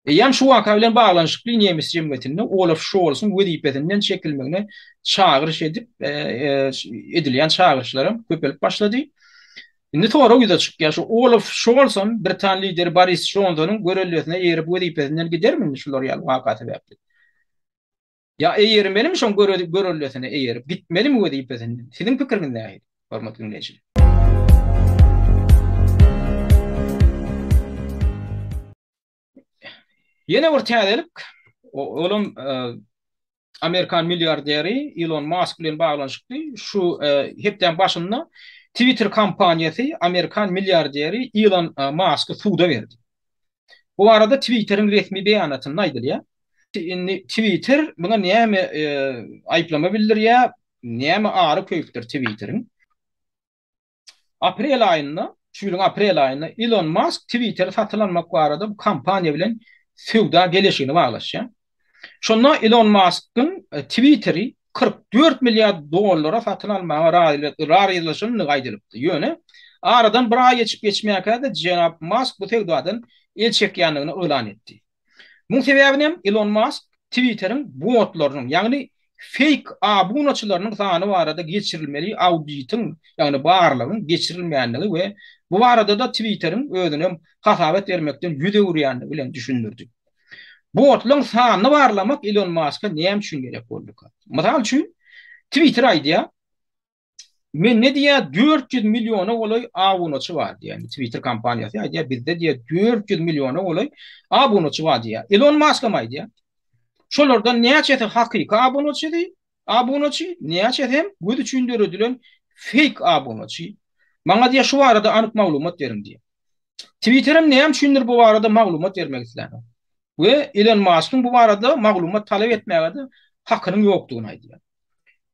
Eýýäm şu waka bilen baglanyşykly nemes jemgyýetinde Olaf Şolsuň wezipesinden çekilmegine çagyryş edip edilýän çagyryşlaram köpelip başlady. Indi sorag ýüze çykýar, şu Olaf Şolsam britan lideri Boris Jonsonyň görellesine eýerip wezipesinden gidermi indi şular ýaly waka sebäpli? Ýa eýermelimi şoň görellesine eýerip gitmelimi wezipesinden? Siziň pikiriňiz nähili, hormatly diňleýjiler? Ýene bir täzelik, olam amerikan milliarderi Ilon Mask bilen baglanyşykly. Şu hepdäň başynda Twitter kompaniýasy amerikan milliarderi Ilon Masky suda berdi. Bu barada Twitteriň resmi beýanatynda aýdylýar. Indi Twitter muňa näme aýyplama bildirýär, näme ary köýüpdir Twitteriň? Aprel aýynda, şu ýylyň aprel aýynda Ilon Mask Twitteri satyn almak barada bu kompaniýa bilen söwda geleşigini baglaşýar. Şonda Ilon Maskyň Twitteri 44 milliard dollara satyn almaga razylaşandygy aýdylypdy. Ýöne aradan bir aý geçip geçmäkä-de jenap Mask bu söwdadan el çekýändigini yglan etdi. Muň sebäbini hem Ilon Mask Twitteriň botlarynyň, ýagny feýk abunaçylarynyň sany barada geçirilmeli auditiň, ýagny barlagyň geçirilmändigi we bu barada-da Twitteriň özünem hasabat bermekden ýüz öwürýändigi bilen düşündirdi. Botlaryň sanyny barlamak Ilon Maska näme üçin gerek bolduka? Mysal üçin, Twitter aýdýar. Mende diýýär 400 milliona golaý abunaçy bar diýýär. Indi Twitter kompaniýasy aýdýar, bizde diýýär 400 milliona golaý abunaçy bar diýýär. Elon Musk hem aýdýar. Şolardan näçesi hakyky abunaçydy, abunaçy, näçesi hem göz üçin döredilen feýk abunaçy. Maňa diýýär şu barada anyk maglumat beriň diýýär. Twitter hem näme üçindir bu barada maglumat bermek islänok. We Elon Muskyň bu barada maglumat talap etmäge-de hakynyň ýokdugyny aýdýar.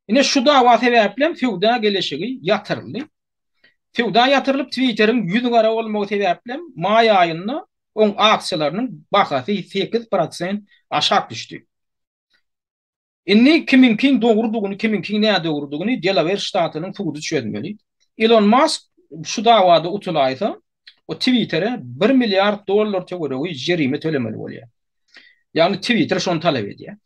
Ine şu dawa sebäpli hem söwda geleşigi ýatyryldy. Söwda ýatyrylyp Twitteriň ýüzi gara bolmagy sebäpli hem maý aýynda oň aksiýalarynyň bahasy 8% aşak düşdi. Indi kimiňkiň dogrudygyny, kimiňkiň nädogrudygyny Delawer ştatynyň sudy çözmeli. Elon Musk şu dawada utulaýsa, o Twittere bir milliard dollar töweregi jerime tölemeli bolýar. Ýagny Twitter şony talap edýär.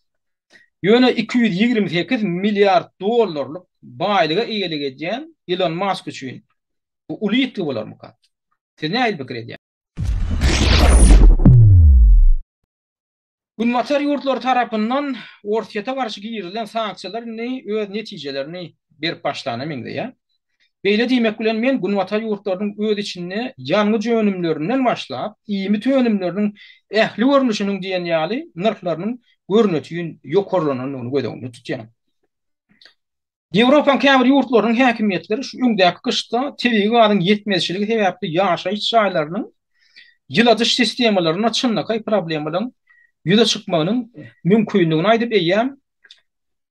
Ýöne 228 milliard dollarlyk baýlyga eýelik edýän Elon Musk üçin bu uly ýitgi bolarmyka? Siz nähili pikir edýäňiz? Günbatar ýurtlary tarapyndan Orsýete garşy girizilen sanksiýalar indi öz netijelerini berip başlana meňzeýär. Beýle diýmek bilen men Günbatar ýurtlarynyň öz içinde ýangyç önümlerinden başlap, iýmit önümleriniň ähli görnüşiniň diýen ýaly nyrhlarynyň görnetin ýokarlanandygyny göz öňünde tutýan. Ýewropanyň käbir ýurtlarynyň häkimiýetleri şu öňdäki gyşda tebigy gazyň ýetmezçiligi sebäpli ýaşaýyş jaýlarynyň ýyladyş sistemalarynda çynlakaý problemalaryň ýüze çykmagynyň mümkindigini aýdyp, eýýäm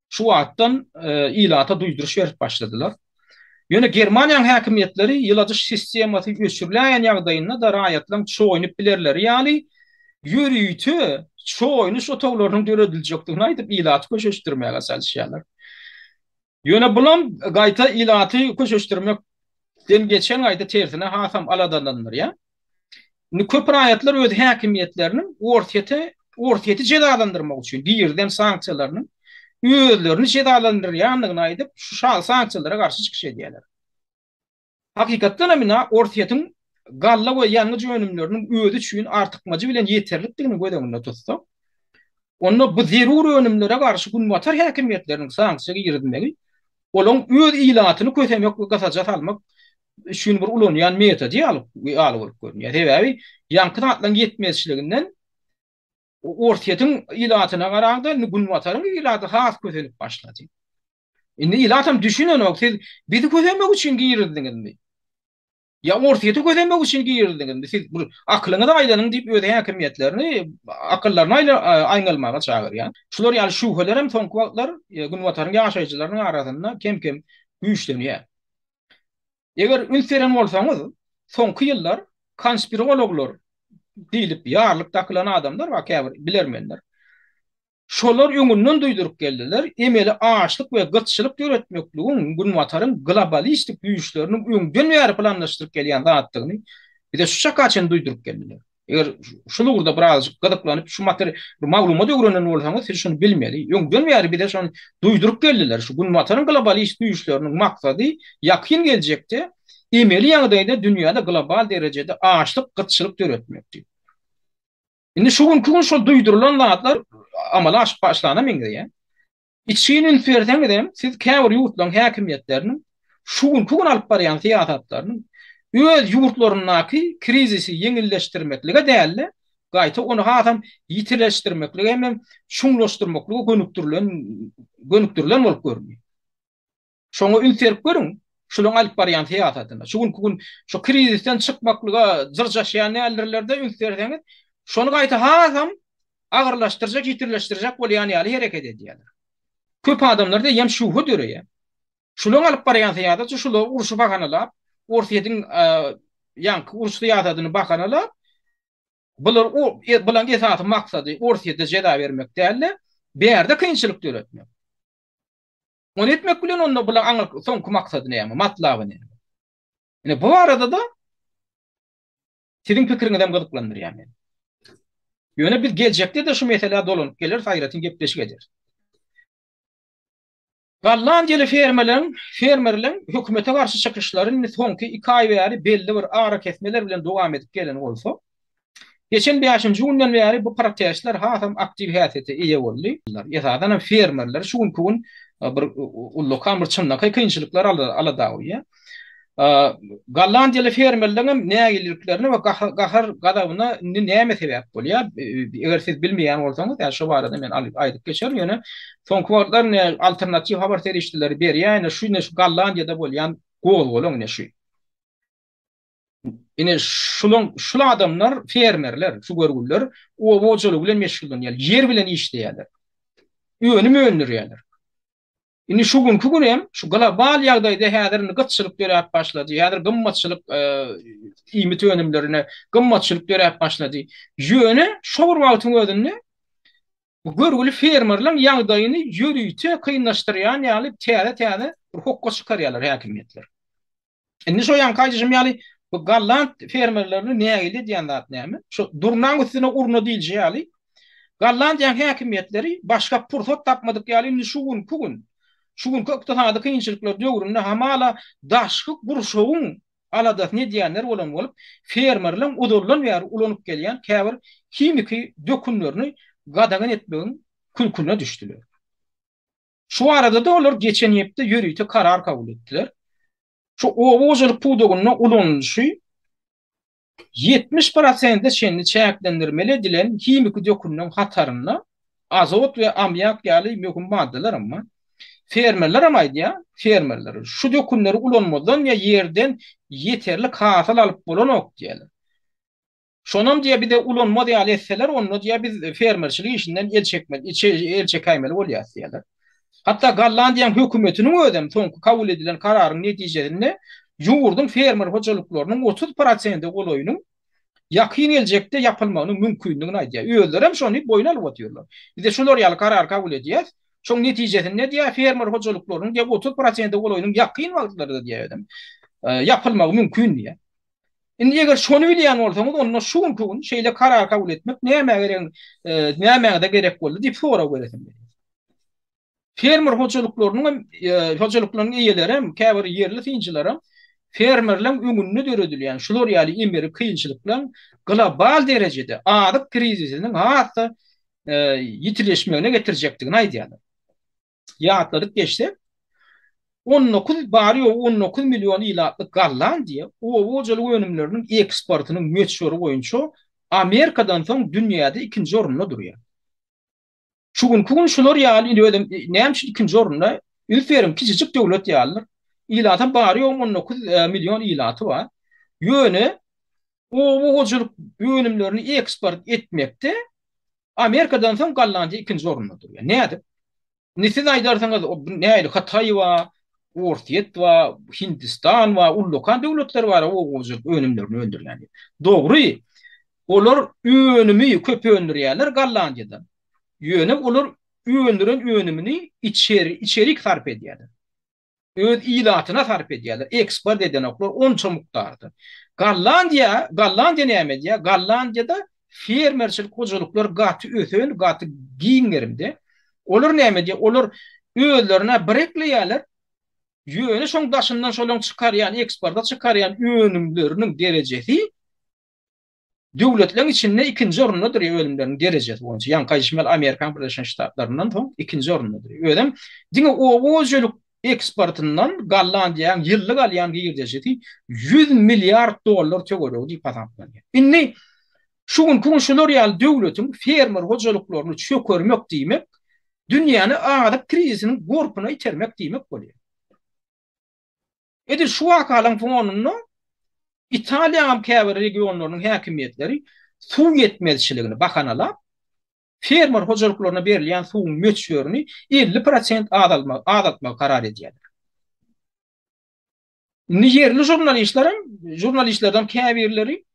şu wagtdan ilata duýduryş berip başladylar. Ýöne Germaniýanyň häkimiýetleri ýyladyş sistemasy öçüriläýen ýagdaýynda-da raýatlaryň çoýunyp bilerleri ýaly ýörite çoýunyş otaglarynyň dörediljekdigini aýdyp, ilaty köşeşdirmäge çalyşýarlar. Ýöne bulam gaýta ilaty köşeşdirmekden geçen gaýta tersine hasam aladalandyrýar. Indi köp raýatlar öz häkimiýetleriniň Orsýete Orsýeti jezalandyrmak üçin girizen sanksiýalarynyň özlerini jezalandyrýandygyny aýdyp, şu sanksiýalara garşy çykyş edýärler. Hakykatdan hem ina Orsýetiň galla we ýangyç önümleriniň özi üçin artykmajy bilen ýeterlikdigini göz öňünde tutsak, onda bu zerur önümlere garşy günbatar häkimiýetleriniň sanksiýa girizmegi olaň öz ilatyny kösemek we gysaja salmak üçin bir ulanýan metody ýaly ýaly bolup görünýär. Sebäbi ýaňky zatlaryň ýetmezçiliginden Orsýetiň ilatyna garaňda indi günbataryň ilaty has kösenip başlady. Indi ilatam düşünenok, siz bizi kösemek üçin girizdiňizmi? Ýa Orsýeti kösemek üçin girizdiňizmi? Siz bir akylyňyza aýlanyň diýip öz häkimiýetlerini akyllaryny aýňalmaga çagyrýar. Şular ýaly şübheler hem soňky wagtlar Günbataryň ýaşaýjylarynyň arasynda kem-kem güýçlenýär. Eger üns beren bolsaňyz, soňky ýyllar konspirologlar diýlip ýarlyk dakylan adamlar bar, käbir bilermenler. Şolar öňünden duýduryp geldiler, emeli açlyk we gytçylyk döretmekligiň Günbataryň globalistik güýçleriniň öňden bäri planlaşdyryp gelýän zatdygyny bize şu çaka çenli duýduryp geldiler. Eger şul ugurda birazajyk gyzyklanyp, şu maglumat öwrenen bolsaňyz, siz şuny bilmeli. Öňden bäri bize şony duýduryp geldiler. Şu Günbataryň globalist güýçleriniň maksady ýakyn geljekde emeli ýagdaýda dünýäde global derejede açlyk, gytçylyk döretmekdi. Indi şu günki gün şol duýdurylan zatlar amala aşyp başlana meňzeýär. Içgin üns berseňizem, siz käbir ýurtlaryň häkimiýetleriniň şu günki gün alyp barýan syýasatlarynyň öz ýurtlaryndaky krizisi ýeňilleşdirmeklige däl-de, gaýta ony hasam ýitileşdirmeklige hemem çuňlaşdyrmaklyga gönükdirilen gönükdirilen bolup görünýär. Şoňa üns berip görüň, şulaň alyp barýan syýasatyna. Şu günki gün şu krizisden çykmaklyga jyrjaşýan däldirler-de, üns berseňiz, şony gaýta hasam agyrlaşdyrjak, ýitirleşdirjek bolýan ýaly hereket edýärler. Köp adamlarda eýýäm şübhe döreýär. Şulaň alyp barýan syýasaty şular urşy bahanalap, Orsýetiň ýaňky uruş syýasatyny bahanalap, bular bulaň esasy maksady Orsýete jeza bermek däl-de, bärde kynçylyk döretmek. Ony etmek bilen onda bulaň aňyrky soňky maksady näme, matlaby näme? Ine bu barada-da siziň pikiriňiz hem gyzyklandyrýar meni. Ýöne biz geljekde-de şu meselä dolanyp geleris, aýratyn gepleşik ederis. Gollandiýaly fermerleriň fermerleň hökümete garşy çykyşlary indi soňky iki aý bäri belli bir arakesmeler bilen dowam edip gelen bolsa, Geçen bäşinji günden bäri bu protestler hasam aktiw häsiýete eýe boldy. Esasan hem fermerler şu günki gün bir ullakan bir çynlakaý kynçylyklar alada goýýar. Gollandiýaly fermerleriň hem nägileliklerine we gahar gazabyna indi näme sebäp bolýar? Eger siz bilmeýän bolsaňyz, ýa şu barada men aýdyp geçerin, ýöne soňky wagtlar ine alternatiw habar serişdeleri berýär, ine şu ine şu Gollandiýada bolýan gozgalaň ine şu. Ine şulaň şul adamlar fermerler, şu görgüliler oba hojalygy bilen meşgullanýarlar, ýer bilen işleýärler. Önüm öndürýärler. Indi şu günki gün hem şu global ýagdaýda häzir indi gytçylyk döräp başlady. Häzir gymmatçylyk iýmit önümlerine gymmatçylyk döräp başlady. Ýöne şo bir wagtyň özünde bu görgüli fermerleň ýagdaýyny ýörite kynlaşdyrýan ýaly täze-täze bir hokga çykarýarlar häkimiýetler. Indi şo ýaňky aýdyşym ýaly bu golland fermerlerini nägile edýän zat näme? Şo durnaň üstüne urna diýilşi ýaly Gollandiýanyň häkimiýetleri başga pursat tapmadyk ýaly indi şu günki gün, şu günki ykdysady kynçylyklar döwründe hamala daşky gurşawyň aladasyny edýänler bolan bolup, fermerleň ozaldan bäri ulanyp gelýän käbir himiki dökünlerini gadagan etmegiň külküne düşdüler. Şu barada-da olar geçen hepde ýörite karar kabul etdiler. Şu oba hojalyk pudagynda ulanylyşy 70 prosente çenli çäklendirmeli edilen himiki dökünleň hatarynda azot we ammiak ýaly möhüm maddalaram bar. Fermerlerem aýdýar, fermerler şu dökünleri ulanmazdan ýa ýerden ýeterlik hasyl alyp bolanok diýýärler. Şonam diýýär bize ulanmaz ýaly etseler, onda diýýär biz fermerçilik işinden el çekmeli, el çekäýmeli bolýarys diýýärler. Hatda Gollandiýanyň hökümetiniň özem soňky kabul edilen kararyň netijesinde ýurduň fermer hojalyklarynyň 30 prosente golaýynyň ýakyn geljekde ýapylmagynyň mümkindigini aýdýar. Özlerem şony boýun alyp otyrlar. Biz-de şular ýaly karar kabul edýäs. Şoň netijesinde diýýär fermer hojalyklarynyň diýýär 30 prosente golaýynyň ýakyn wagtlarda diýýär özem ýapylmagy mümkin diýýär. Indi eger şony bilýän bolsaňyz, onda şu günki gün şeýle karar kabul etmek nämä gerek, nämäňize gerek boldy diýip sorag beresim gelýär. Fermer hojalyklarynyň hem, hojalyklaryň eýeleri hem, käbir ýerli synçylar hem fermerleň öňünde döredilýän şular ýaly emeli kynçylyklaryň global derejede azyk krizisiniň has-da ýitileşmegine getirjekdigini aýdýarlar. Ýatladyp geçsek, 19, bary-ýogy 19 million ilatly Gollandiýa oba hojalyk önümleriniň eksportynyň möçberi boýunça Amerikadan soň dünýäde ikinji orunda durýar. Şu günki gün şular ýaly indi özem näme üçin ikinji orunda? Üns beriň, kiçijik döwlet ýalydyr. Ilatam bary-ýogy 19 million ilaty bar. Ýöne oba hojalyk önümlerini eksport etmekde Amerikadan soň Gollandiýa ikinji orunda durýar. Nädip? Indi siz aýdarsyňyz, nähili Hytaý bar, Orsýet bar, Hindistan bar, ullakan döwletler bar oba hojalyk önümlerini öndürýän diýip. Dogry, olar önümi köp öndürýärler Gollandiýadan. Ýöne olar öndüren önümini içeri, içerik sarp edýärler. Öz ilatyna sarp edýärler, eksport edenoklar onça mukdarda. Gollandiýa, Gollandiýa näme edýär? Gollandiýada fermerçilik hojalyklar gaty ösen, gaty giň gerimde. Olar näme edýär? Olar özlerine bir ekleýärler. Ýöne şoň daşyndan şolaň çykarýan, eksporta çykarýan önümleriniň derejesi Döwletleriň içinde ikinji orunda durýar önümleriniň derejesi boýunça. Ýaňky aýdyşym ýaly Amerikanyň Birleşen Ştatlaryndan soň ikinji orunda durýar. Özem diňe oba hojalyk eksportyndan Gollandiýanyň ýyllyk alýan girdejisi 100 milliard dollar töweregi diýip hasaplanýar. Indi şu günki gün şular ýaly döwletiň fermer hojalyklaryny çökermek diýmek, dünýäni azyk krizisiniň gorpuna itermek diýmek bolýar. Edil şu wakalaryň fonunda Italiýanyň käbir regionlarynyň häkimiýetleri suw ýetmezçiligini bahanalap, fermer hojalyklaryna berilýän suwuň möçberini 50 prosent azaltmagy karar edýärler. Indi ýerli žurnalistlerem, žurnalistlerden käbirleri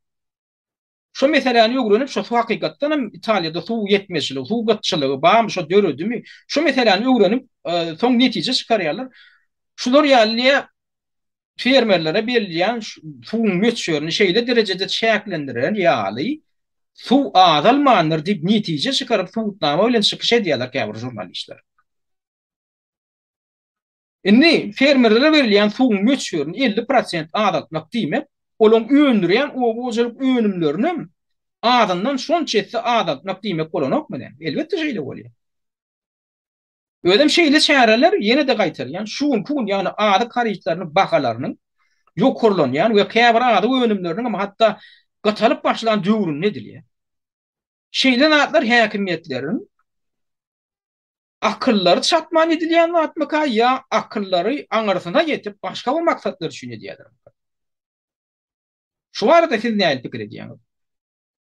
Şo meseläni öwrenip, şo suw hakykatdan hem Italiýada suw ýetmezçiligi, suw gytçylygy barmy, şo döredimi? Şo meseläni öwrenip, soň netije çykarýarlar. Şular ýaly fermerlere berilýän suwuň möçberini şeýle derejede çäklendiren ýaly suw azalmandyr diýip netije çykaryp subutnama bilen çykyş edýärler käbir žurnalistler. Indi fermerlere berilýän suwuň möçberini 50 prosent azaltmak diýmek, olaryň öndürýän oba hojalyk önümlerinem azyndan şonça esse azaltmak diýmek bolanokmy näme? Elbetde şeýle bolýar. Özem şeýle çäreler ýene-de gaýtalýan, şu günki gün, ýagny azyk harytlarynyň bahalarynyň ýokarlanýan we käbir azyk önümleriniň hem hatda gytalyp başlan döwründe edilýär. Şeýle zatlar häkimiýetleriň akyllary çatman edilýän zatmyka ýa akyllary aňyrsyna ýetip başga bir maksatlar üçin edýärlermika? Şu barada siz nähili pikir edýäňiz?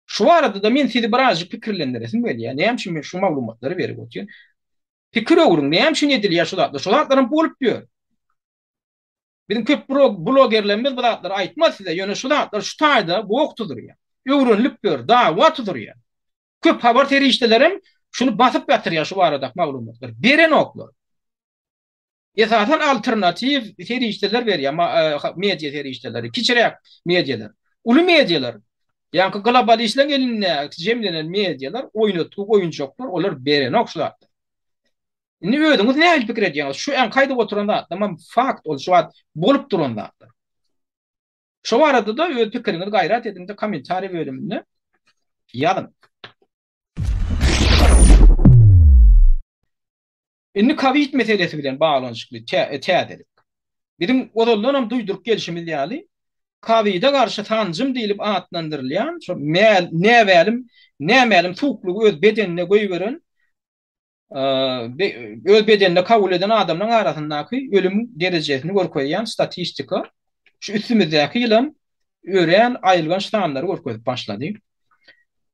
Şu barada-da men sizi birazjyk pikirlendiresim gelýär. Näme üçin men şu maglumatlary berip otyryn? Pikir öwrüň, näme üçin edilýär şu zatlar? Şu zatlaram bolup ýör. Biziň köp blogerlerimiz bu zatlary aýtmaz size, ýöne şu zatlar şu taýda gok tuzurýar. Öwrenilip ýör, dawa tuzurýar. Köp habar serişdelerem şuny basyp ýatyrýar şu baradaky maglumatlary. Berenoklar. Esasan alternatiw serişdeler berýär, media serişdeleri, kiçiräk medialar. Uly medialar, ýaňky globalistleriň elinde jemlenen medialar, oýnatgy oýunjaklar, olar berenok şu zatlary. Indi özüňiz nähili pikir edýäňiz? Şu äňki aýdyp oturan zatlarym fakt, ol şu wagt bolup duran zatlar. Şu barada-da öz pikiriňizi gaýrat ediň-de kommentariý bölüminde ýazyň. Indi kowid meselesi bilen baglanyşykly täzelik. Biziň ozaldanam duýduryp gelşimiz ýaly, kowide garşy sanjym diýlip atlandyrylýan şo näbälim, nämälim suwuklygy öz bedenine goýberen, öz bedenine kabul eden adamlaryň arasyndaky ölüm derejesini görkezýän statistika şu üstümizdäki ýylam örän aýylganç sanlary görkezip başlady.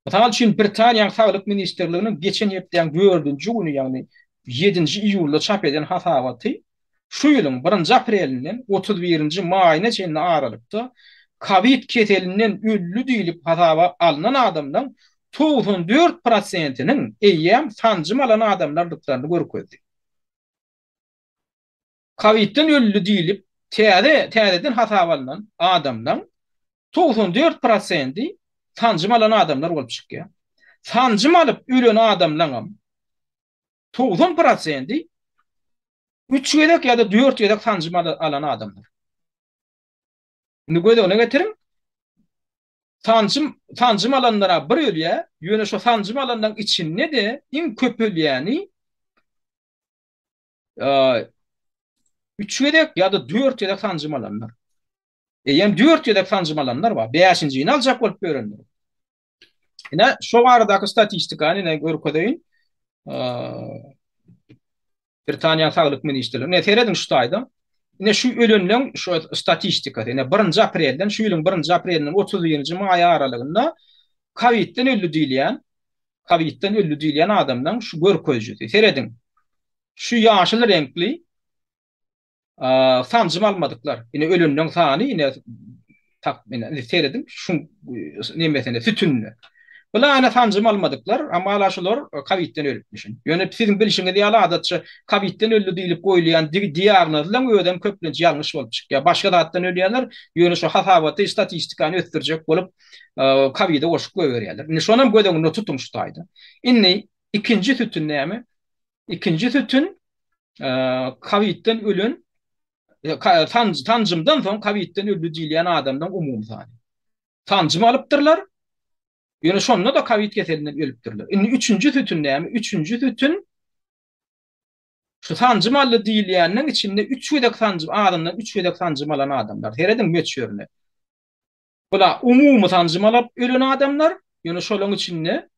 Mysal üçin, Britaniýanyň Saglyk ministrliginiň geçen hepdäň dördünji güni, ýagny ýedinji iýulda çap eden hasabaty şu ýylyň birinji aprelinden 31-nji maýyna çenli aralykda kowid keselinden öldi diýlip hasaba alnan adamlaryň 94 prosentiniň eýýäm sanjym alan adamlardyklaryny görkezdi. Kowidden öldi diýlip täze täzeden hasaba alnan adamlaň 94 prosendi sanjym alan adamlar bolup çykýar. Sanjym alyp ölen adamlaňam 90 prosendi 3 gezek ýa-da 4 gezek sanjym alan adamlar. Indi göz öňüne getiriň. Sanjym sanjym alanlara bir ölýär, ýöne şo sanjym alanlaryň içinde-de iň köp ölýäni 3 gezek ýa-da 4 gezek sanjym alanlar. Eýýäm 4 gezek sanjym alanlar bar. 5-njini aljak bolup ýörenler. Ine, şo baradaky statistikany ine görkezeýin. Britaniýanyň saglyk ministrligi. Ine serediň şu taýda. Ine şu ölenleň şu statistikasy. Ine 1-nji aprelden, şu ýylyň 1-nji aprelinden 31-nji maý aralygynda Kowidden öldi diýilýän Kowidden öldi diýilýän adamlaryň şu görkezijisi. Serediň. Şu ýaşyl reňkli sanjym almadyklar. Ine ölenleň sany ine tak ine serediň şu nemesine sütünine. Bular ine sanjym almadyklar, hamala şular kowidden ölüpmişin. Ýöne siziň bilşiňiz ýaly adatça kowidden öldi diýlip goýulýan diagnozlaryň özem köplenç ýalňyş bolup çykýar. Başga zatdan ölýärler, ýöne şu hasabaty, statistikany ösdürjek bolup kowide goşup goýberýärler. Indi şonam göz öňünde tutuň şu taýda. Indi ikinji sütün näme? Ikinji sütün kowidden ölen sanjymdan soň kowidden öldi diýilýän adamlaryň umumy sany. Sanjym alypdyrlar, ýöne şonda-da kowid keselinden ölüpdirler. Indi üçünji sütün näme? Üçünji sütün şu sanjym aldy diýilýäniniň içinde üç gezek sanjym, azyndan üç gezek sanjym alan adamlar. Serediň möçberine. Bula umumy sanjym alyp ölen adamlar, ýöne şolaryň içinde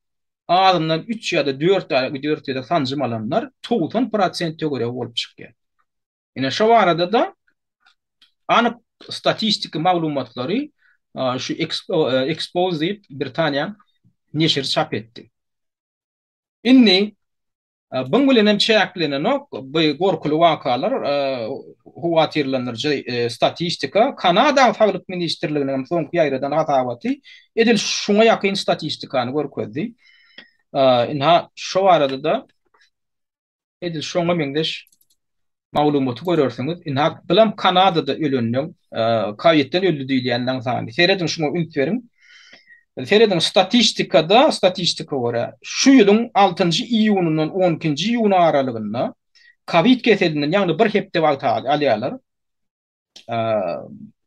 azyndan üç ýa-da dört dört gezek sanjym alanlar 90 prosent töweregi bolup çykýar. Ine şo barada-da anyk statistiki maglumatlary şu Expose diýip Britaniýanyň neşiri çap etdi. Indi Buň bilen hem çäklenenok bu gorkuly wakalar, howatyrlandyryjy statistika. Kanadanyň Saglyk ministrliginiň hem soňky ýaýradan hasabaty edil şuňa ýakyn statistikany görkezdi. Ynha, şo barada-da edil şoňa meňzeş maglumaty görersiňiz. Ynha, bulam Kanadada ölenleň, kowidden öldi diýilýänleň sany. Serediň şuňa üns beriň. Serediň, statistikada, statistika görä, şu ýylyň altynjy iýunyndan on ikinji iýuna aralygynda kowid keselinden, ýagny bir hepde wagt alýarlar,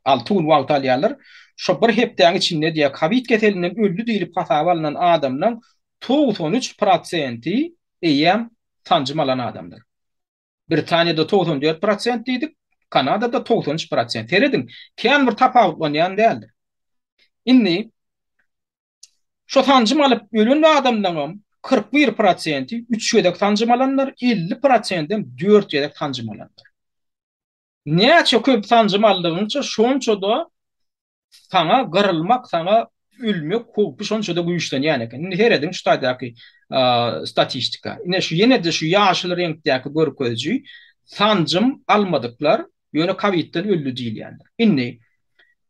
alty gün wagt alýarlar. Şo bir hepdäň içinde diýýär, kowid keselinden öldi diýlip hasaba alnan adamlaryň 93 prosenti eýýäm sanjym alan adamlar. Britaniýada 94 prosent diýdik, Kanadada 93 prosent. Serediň, kän bir tapawutlanýan däldir. Indi şo sanjym alyp ölen adamlaryňam 41 prosenti 3 gezek sanjym alanlar, 50 prosentem 4 gezek sanjym alanlar. Näçe köp sanjym aldygyňça, şonça-da saňa gyrylmak, saňa ölmek howpy şonça-da güýçlenýän eken. Indi serediň şu taýdaky statistika. Ine şu ýene-de şu ýaşyl reňkdäki görkeziji sanjym almadyklar, ýöne kowidden öldi diýilýänler. Indi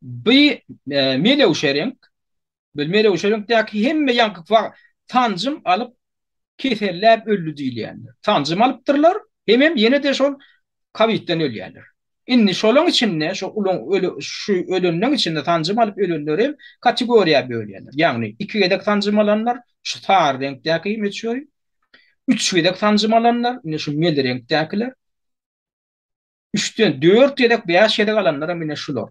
bu melewşe reňk, bu melewşe reňkdäki hemme ýaňky sanjym alyp keselläp öldi diýilýänler. Sanjym alypdyrlar, hemem ýene-de şol kowidden ölýärler. Indi şolaň içinde, şo ulaň öle, şu ölenleň içinde sanjym alyp ölenleri hem kategoriýa bölýärler. Ýagny iki gezek sanjym alanlar, şu sary reňkdäki möçberi, üç gezek sanjym alanlar, ine şu mel reňkdäkiler, üçden dört gezek, bäş gezek alanlar hem ine şular.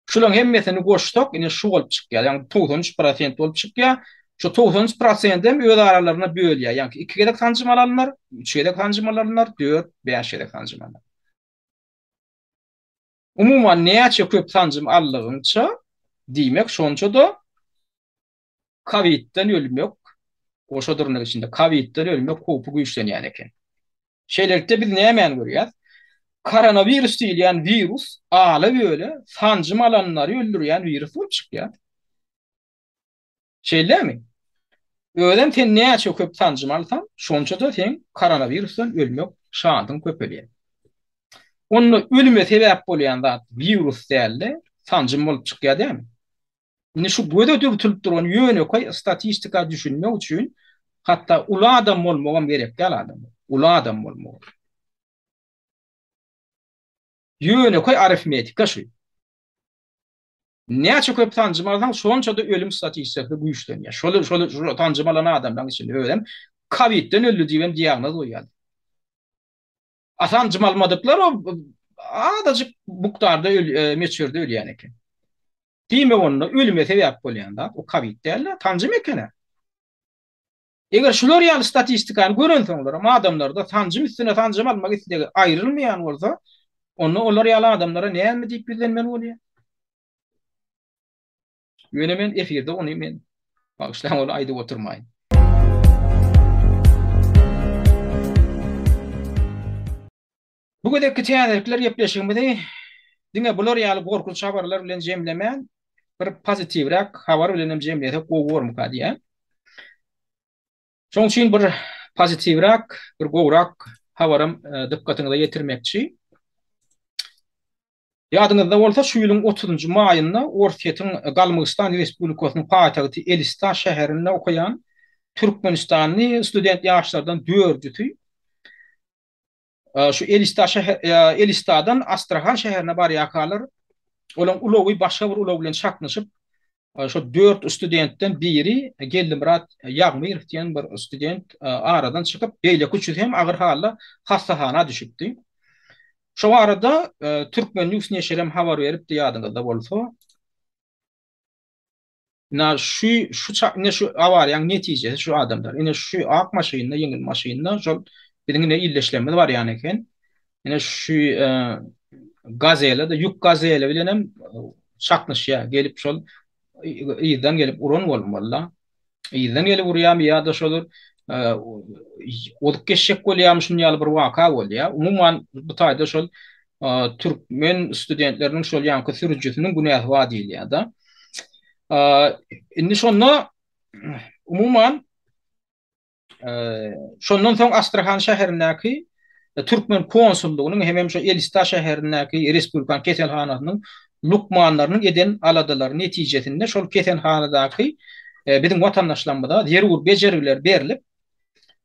Şularyň hemmesini goşsak, ine şu bolup çykýar. Ýagny 93 prosent bolup çykýar. Şu 93 prosenti hem öz aralarynda bölýär. Ýagny iki gezek sanjym alanlar, üç gezek sanjym alanlar, dört, bäş gezek sanjym alanlar. Umuman näçe köp sanjym aldygyňça, diýmek şonça-da kowidden ölmek, goşa dyrnak içinde kowidden ölmek howpy güýçlenýän eken. Şeýlelikde biz nämäni görýäs? Koronawirus diýilýän wirus ala-böle sanjym alanlary öldürýän wirus bolup çykýar. Şeýlemi? Özem sen näçe köp sanjym alsaň, şonça-da seň koronawirusdan ölmek şansyň köpelýär. Onda ölüme sebäp bolýan zat wirus däl-de, sanjym bolup çykýar dämi? Indi şu göze dürtülip duran ýönekeý statistika düşünmek üçin hatda uly adam bolmagam gerek däl adama. Uly adam bolmagy. Ýönekeý arifmetika şu. Näçe köp sanjym alsaň, şonça-da ölüm statistikasy güýçlenýär. Şol şol şu sanjym alan adamlaryň içinde özem kowidden öldi diýibem diagnoz goýýarlar. A sanjym almadyklar o azajyk mukdarda möçberde ölýän eken. Diýmek onda ölüme sebäp bolýan zat o kowid däl-de, sanjym eken-ä. Eger şular ýaly statistikany görensoňlaram adamlarda sanjym üstüne sanjym almak islegi aýrylmaýan bolsa, onda olar ýaly adamlara näme diýip ýüzlenmeli bolýar? Ýöne men efirde ony men bagyşlaň ony aýdyp oturmaýyn. Bu gezekki täzelikler gepleşigimizi diňe bular ýaly gorkunç habarlar bilen jemlemän, bir pozitiwräk habar bilen hem jemlesek gowy bormyka diýýän. Şonuň üçin bir pozitiwräk, bir gowrak habaram dykgatyňyza ýetirmekçi. Ýadyňyzda bolsa, şu ýylyň otuzynjy maýynda Orsýetiň Galmygystan Respublikasynyň paýtagty Elista şäherinde okaýan türkmenistanly student ýaşlardan dördüsi Şu Elista şäher Elistadan Astrahan şäherine barýarkalar, olaryň ulagy başga bir ulag bilen çaknyşyp, şo dört studentden biri Geldimyrat Ýagmyrow diýen bir student aradan çykyp, beýleki üçüsi hem agyr halda hassahana düşüpdi. Şo barada Türkmen News neşirem habar beripdi ýadyňyzda bolsa. Ina şu şu ine şu awariýaň netijesi şu adamlar. Ine şu ak maşynda, ýeňil maşynda şol biziň ine ildeşlerimiz barýan eken. Ine şu e, gazele de ýük gazeli bilen hem e, çaknyşýar. Gelip şol yzdan gelip uran bolmaly. Yzdan gelip urýarmy ýa-da şol e, ozup geçjek bolýarmy şuny ýaly bir waka bolýar. Umuman bu taýda şol e, türkmen studentleriniň şol ýaňky sürüjisiniň günäsi bar diýilýär-de. E, indi şonda umuman Şondan soň Astrahan şäherindäki türkmen konsullygynyň hemem şu Elista şäherindäki respublikan keselhanasynyň lukmanlarynyň eden aladalary netijesinde şol keselhanadaky biziň watandaşlarymyza zerur bejergiler berlip,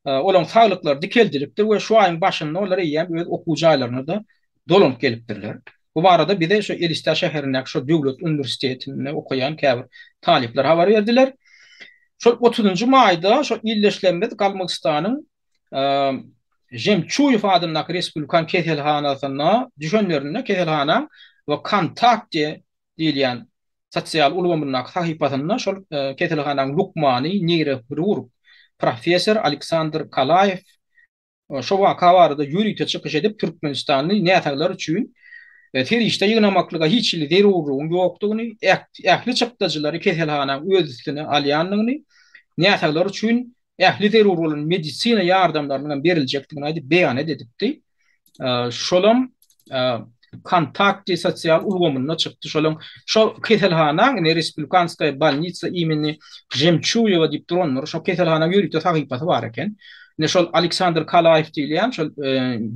olaryň saglyklary dikeldilipdir we şu aýyň başynda olar eýýäm öz okuw jaýlaryna-da dolanyp gelipdirler. Bu barada bize şu Elista şäherindäki şol döwlet uniwersitetinde okaýan käbir talyplar habar berdiler. Şol otuzynjy maýda şol ildeşlerimiz Galmygystanyň Žemçuýew adyndaky respublikan keselhanasyna düşenlerinde keselhanaň Wkontakte diýilýän sosial ulgamyndaky sahypasynda şol keselhanaň lukmany, neýrohirurg, professor Aleksandr Kalaýew. Şo waka barada ýörite çykyş edip, türkmenistanly näsaglar üçin serişde ýygnamaklyga hiç hili zerurlygyň ýokdugyny, ähli çykdajylary keselhanaň öz üstüne alýandygyny, näsaglar üçin ähli zerur bolan medisina ýardamlarynyň hem beriljekdigini aýdyp beýanat edipdi. Şolam Kontakte sosial ulgamynda çykdy. Şolaň şo keselhanaň ine Respublikanskaýa bolnitsa imeni Žemçuýewa diýip durandyr. Şo keselhanaň ýörite sahypasy bar eken. Ine şol Aleksandr Kalaýew diýilýän şol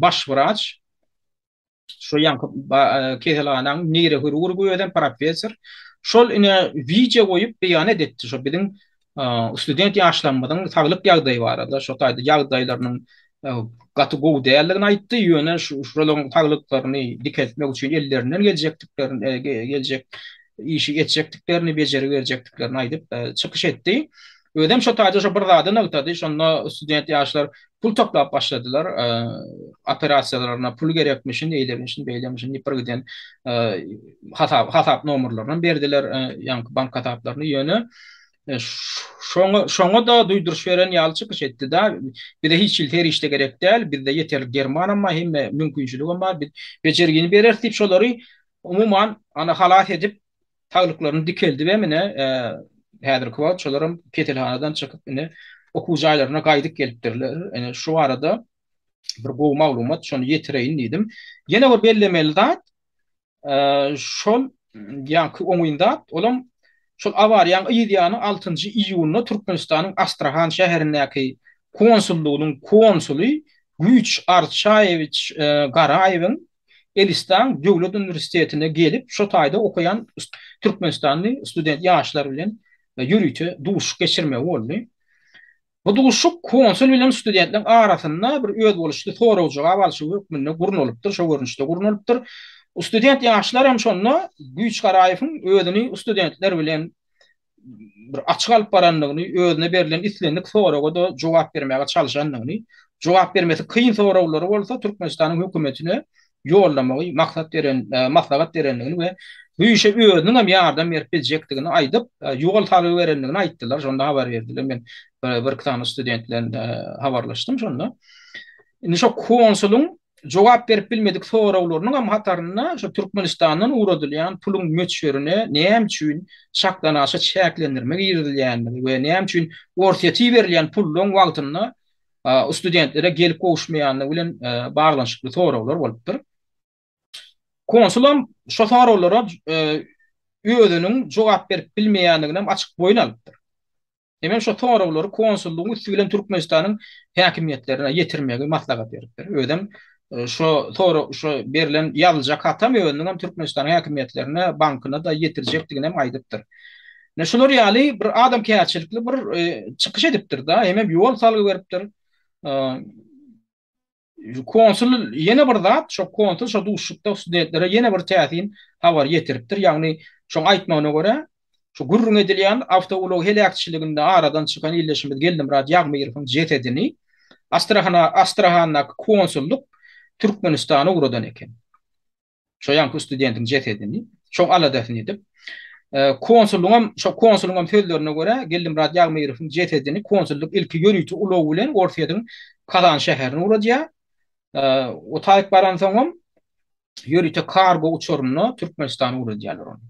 baş wraç şo ýaňky keselhanaň neýrohirurgy özem professor. Şol ine wideo goýup beýanat etdi. Şo biziň student ýaşlarymyzyň saglyk ýagdaýy barada, şo taýda ýagdaýlarynyň gaty gowy däldigini aýtdy, ýöne şolaryň saglyklaryny dikeltmek üçin ellerinden geljekdiklerini, geljek işi etjekdiklerini, bejergi berjekdiklerini aýdyp çykyş etdi. Özem şo taýda şo bir zady nygtady, şonda student ýaşlar pul toplap başladylar, operasiýalaryna pul gerekmişin, eýlemişin, beýlemişin diýip bir giden hasap hasap nomerlerini berdiler, ýaňky bank hasaplaryny, ýöne şoňa şoňa-da duýduryş beren ýaly çykyş etdi-de, bize hiç hili serişde gerek däl, bizde ýeterlik dermanam bar, hemme mümkinçiligem bar, biz bejergini bereris diýip şolary umuman ana halas edip saglyklaryny dikeldibem ine häzirki wagt şolaram keselhanadan çykyp ine okuw jaýlaryna gaýdyp gelipdirler. Ine şu barada bir gowy maglumat şony ýetireýin diýdim. Ýene bir bellemeli zat şol ýaňky oňyn zat olam şol awariýaň yz ýany altynjy iýunda Türkmenistanyň Astrahan şäherindäki konsullygynyň konsuly Güýç Arçaýewiç Garaýewiň Elistan döwlet uniwersitetine gelip, şo taýda okaýan türkmenistanly student ýaşlar bilen ýörite duşuşyk geçirmegi boldy. Bu duşuşyk konsul bilen studentleriň arasynda bir özboluşly sorag-jogap alşygy hökmünde gurnalypdyr, şo görnüşde gurnalypdyr. Student ýaşlar hem şonda Güýç Garaýewiň özüni studentler bilen bir açyk alyp barandygyny, özüne berlen islendik soraga-da jogap bermäge çalşandygyny, jogap bermesi kyn soraglary bolsa Türkmenistanyň hökümetine ýollamagy maksat beren, maslahat berendigini we bu işe özüniň hem ýardam berip biljekdigini aýdyp, ýol salgy berendigini aýtdylar. Şonda habar berdiler. Men bir-iki sany student bilen habarlaşdym şonda. Indi şo konsulyň jogap berip bilmedik soraglarynyň hem hatarynda şu Türkmenistandan ugradylýan puluň möçberine näme üçin çakdanaşa çäklendirme girizilýändigi we näme üçin Orsýete iberilýän pullaryň wagtynda studentlere gelip gowuşmaýandygy bilen baglanyşykly soraglar bolupdyr. Konsulam şo soraglara özüniň jogap berip bilmeýändigini hem açyk boýun alypdyr. Hemem şo soraglary konsullygyň üsti bilen Türkmenistanyň häkimiýetlerine ýetirmegi maslahat beripdir. Özem şo sorag şo berlen ýazyljak hatam özüniň hem Türkmenistanyň häkimiýetlerine, bankyna-da ýetirjekdigini hem aýdypdyr. Ine şular ýaly bir adamkärçilikli bir çykyş edipdir-de, hemem ýol salgy beripdir. Konsul ýene bir zat, şo konsul şo duşuşykda studentlere ýene bir täsin habar ýetiripdir. Ýagny şoň aýtmagyna görä, şu gürrüň edilýän awtoulag heläkçiliginde aradan çykan ildeşimiz Geldimyrat Ýagmyrowyň jesedini Astrahana Astrahandaky konsullyk Türkmenistana ugradan eken. Şo ýaňky studentiň jesedini, şoň aladasyny edip, konsullygyňam, şo konsulyňam sözlerine görä, Geldimyrat Ýagmyrowyň jesedini konsullyk ilki ýörite ulag bilen Orsýetiň Kazan şäherine ugradýar. O taýyk baransoňam ýörite kargo uçarynda Türkmenistana ugradýarlar ony.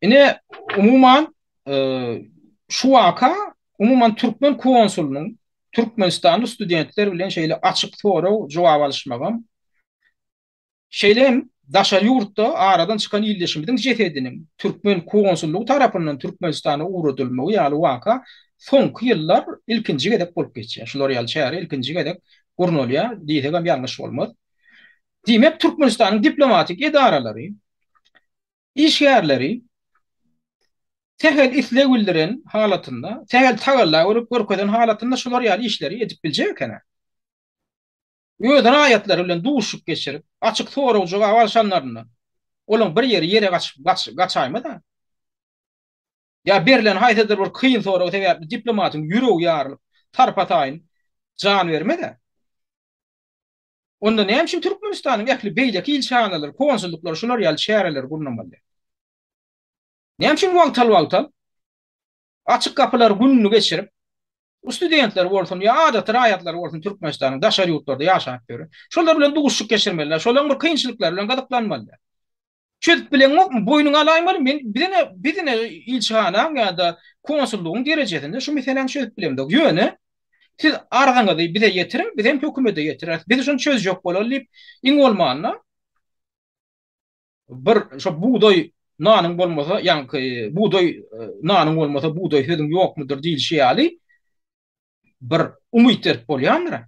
Ine, umuman, şu waka, umuman, türkmen konsulynyň türkmenistanly studentler bilen şeýle açyk sorag, jogap alyşmagam, şeýle hem daşary ýurtda aradan çykan ildeşimiziň jesediniň türkmen konsullygy tarapyndan Türkmenistana ugradylmagy ýaly waka soňky ýyllar ilkinji gezek bolup geçýär. Şular ýaly çäre ilkinji gezek gurnalýar diýsegem ýalňyş bolmaz. Diýmek, Türkmenistanyň diplomatik edaralary Işgärleri sähel isleg bildiren halatynda, sähel tagalla görüp görkezen halatynda şular ýaly işleri edip biljek eken-ä. Öz raýatlary bilen duşuşyk geçirip, açyk sorag-jogap alşanlarynda, olaň bir ýeri ýere gaçyp gaçaýmaz-a. Ýa berlen haýsydyr bir kyn sorag sebäpli diplomatyň ýüregi ýarylyp, tarpa-taýyn jan bermez-ä. Onda näme üçin Türkmenistanyň ähli beýleki ilçihanalary, konsullyklary şular ýaly çäreleri gurnamaly? Näme üçin wagtal-wagtal Açyk gapylar gününi geçirip, Studentler bolsun ýa adaty raýatlar bolsun Türkmenistanyň daşary ýurtlarda ýaşap ýören. Şolar bilen duşuşyk geçirmeliler. Şolaryň bir kynçylyklary bilen gyzyklanmalylar. Çözüp bileňokmy, boýnuňa alaýmaly. Men bizine bizine ilçihanaň ýa-da konsullygyň derejesinde şu meseläni çözüp bilemzok. Ýöne siz arzyňyzy bize ýetiriň, biz hem hökümete ýetireris. Biz şuny çözjek bolaly diýip, iň bolmanda bir şo bugdaý nanyň bolmasa, ýaňky bugdaý nanyň bolmasa bugdaý sözüň ýokmudyr diýilişi ýaly bir umyt berip bolýandyr.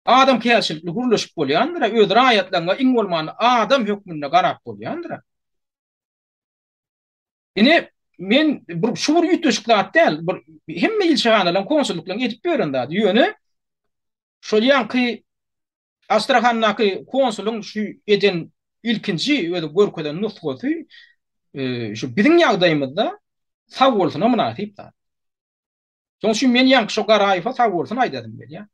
Adamkärçilikli gürleşip bolýandyr, öz raýatlaryňa iň bolmanda adam hökmünde garap bolýandyr. Ine, men bir şu bir üýtgeşik zat däl, bir hemme ilçihanalaryň, konsullyklaryň edip ýören zady. Ýöne şol ýaňky Astrahandaky konsulyň şu eden ilkinji özi görkezen nusgasy şu biziň ýagdaýymyzda sag bolsuna mynasyp zat. Şonuň üçin men ýaňky şo Garaýewe sag bolsun aýdasym gelýär.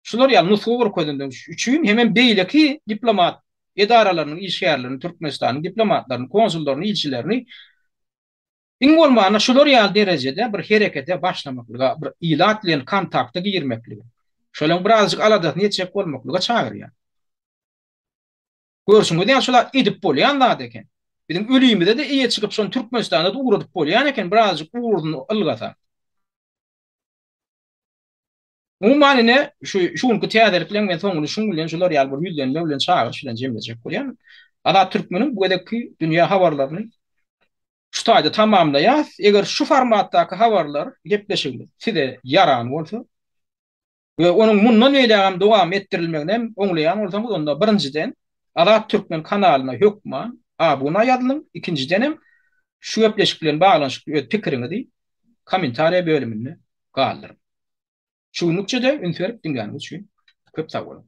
Şular ýaly nusga görkezendigi üçin hemem beýleki diplomat edaralarynyň işgärlerini, Türkmenistanyň diplomatlaryny, konsullaryny, ilçilerini iň bolmanda şular ýaly derejede bir herekete başlamaklyga, bir ilat bilen kontakta girmeklige, şolaryň birazajyk aladasyny etjek bolmaklyga çagyrýar. Görşüňiz ýaly şu zat edip bolýan zat eken. Biziň ölimize-de eýe çykyp şony Türkmenistana-da ugradyp bolýan eken birazajyk ugruny ylgasa. Umuman ine şu şu günki täzelikleň men soňuny şuň bilen şular ýaly bir ýüzlenme bilen çagyryş bilen jemlejek bolýan. Azat Türkmeniň bu gezekki dünýä habarlaryny şu taýda tamamlaýas. Eger şu formatdaky habarlar gepleşigimiz size ýaran bolsa we onuň mundan beýlägem dowam etdirilmegini hem oňlaýan bolsaňyz, onda birinjiden, Azat Türkmen kanalyna hökman abuna ýazylyň, ikinjiden hem şu gepleşik bilen baglanyşykly öz pikiriňizi kommentariýa bölüminde galdyryň. Şu günlükçe-de üns berip diňläniňiz üçin köp sag boluň.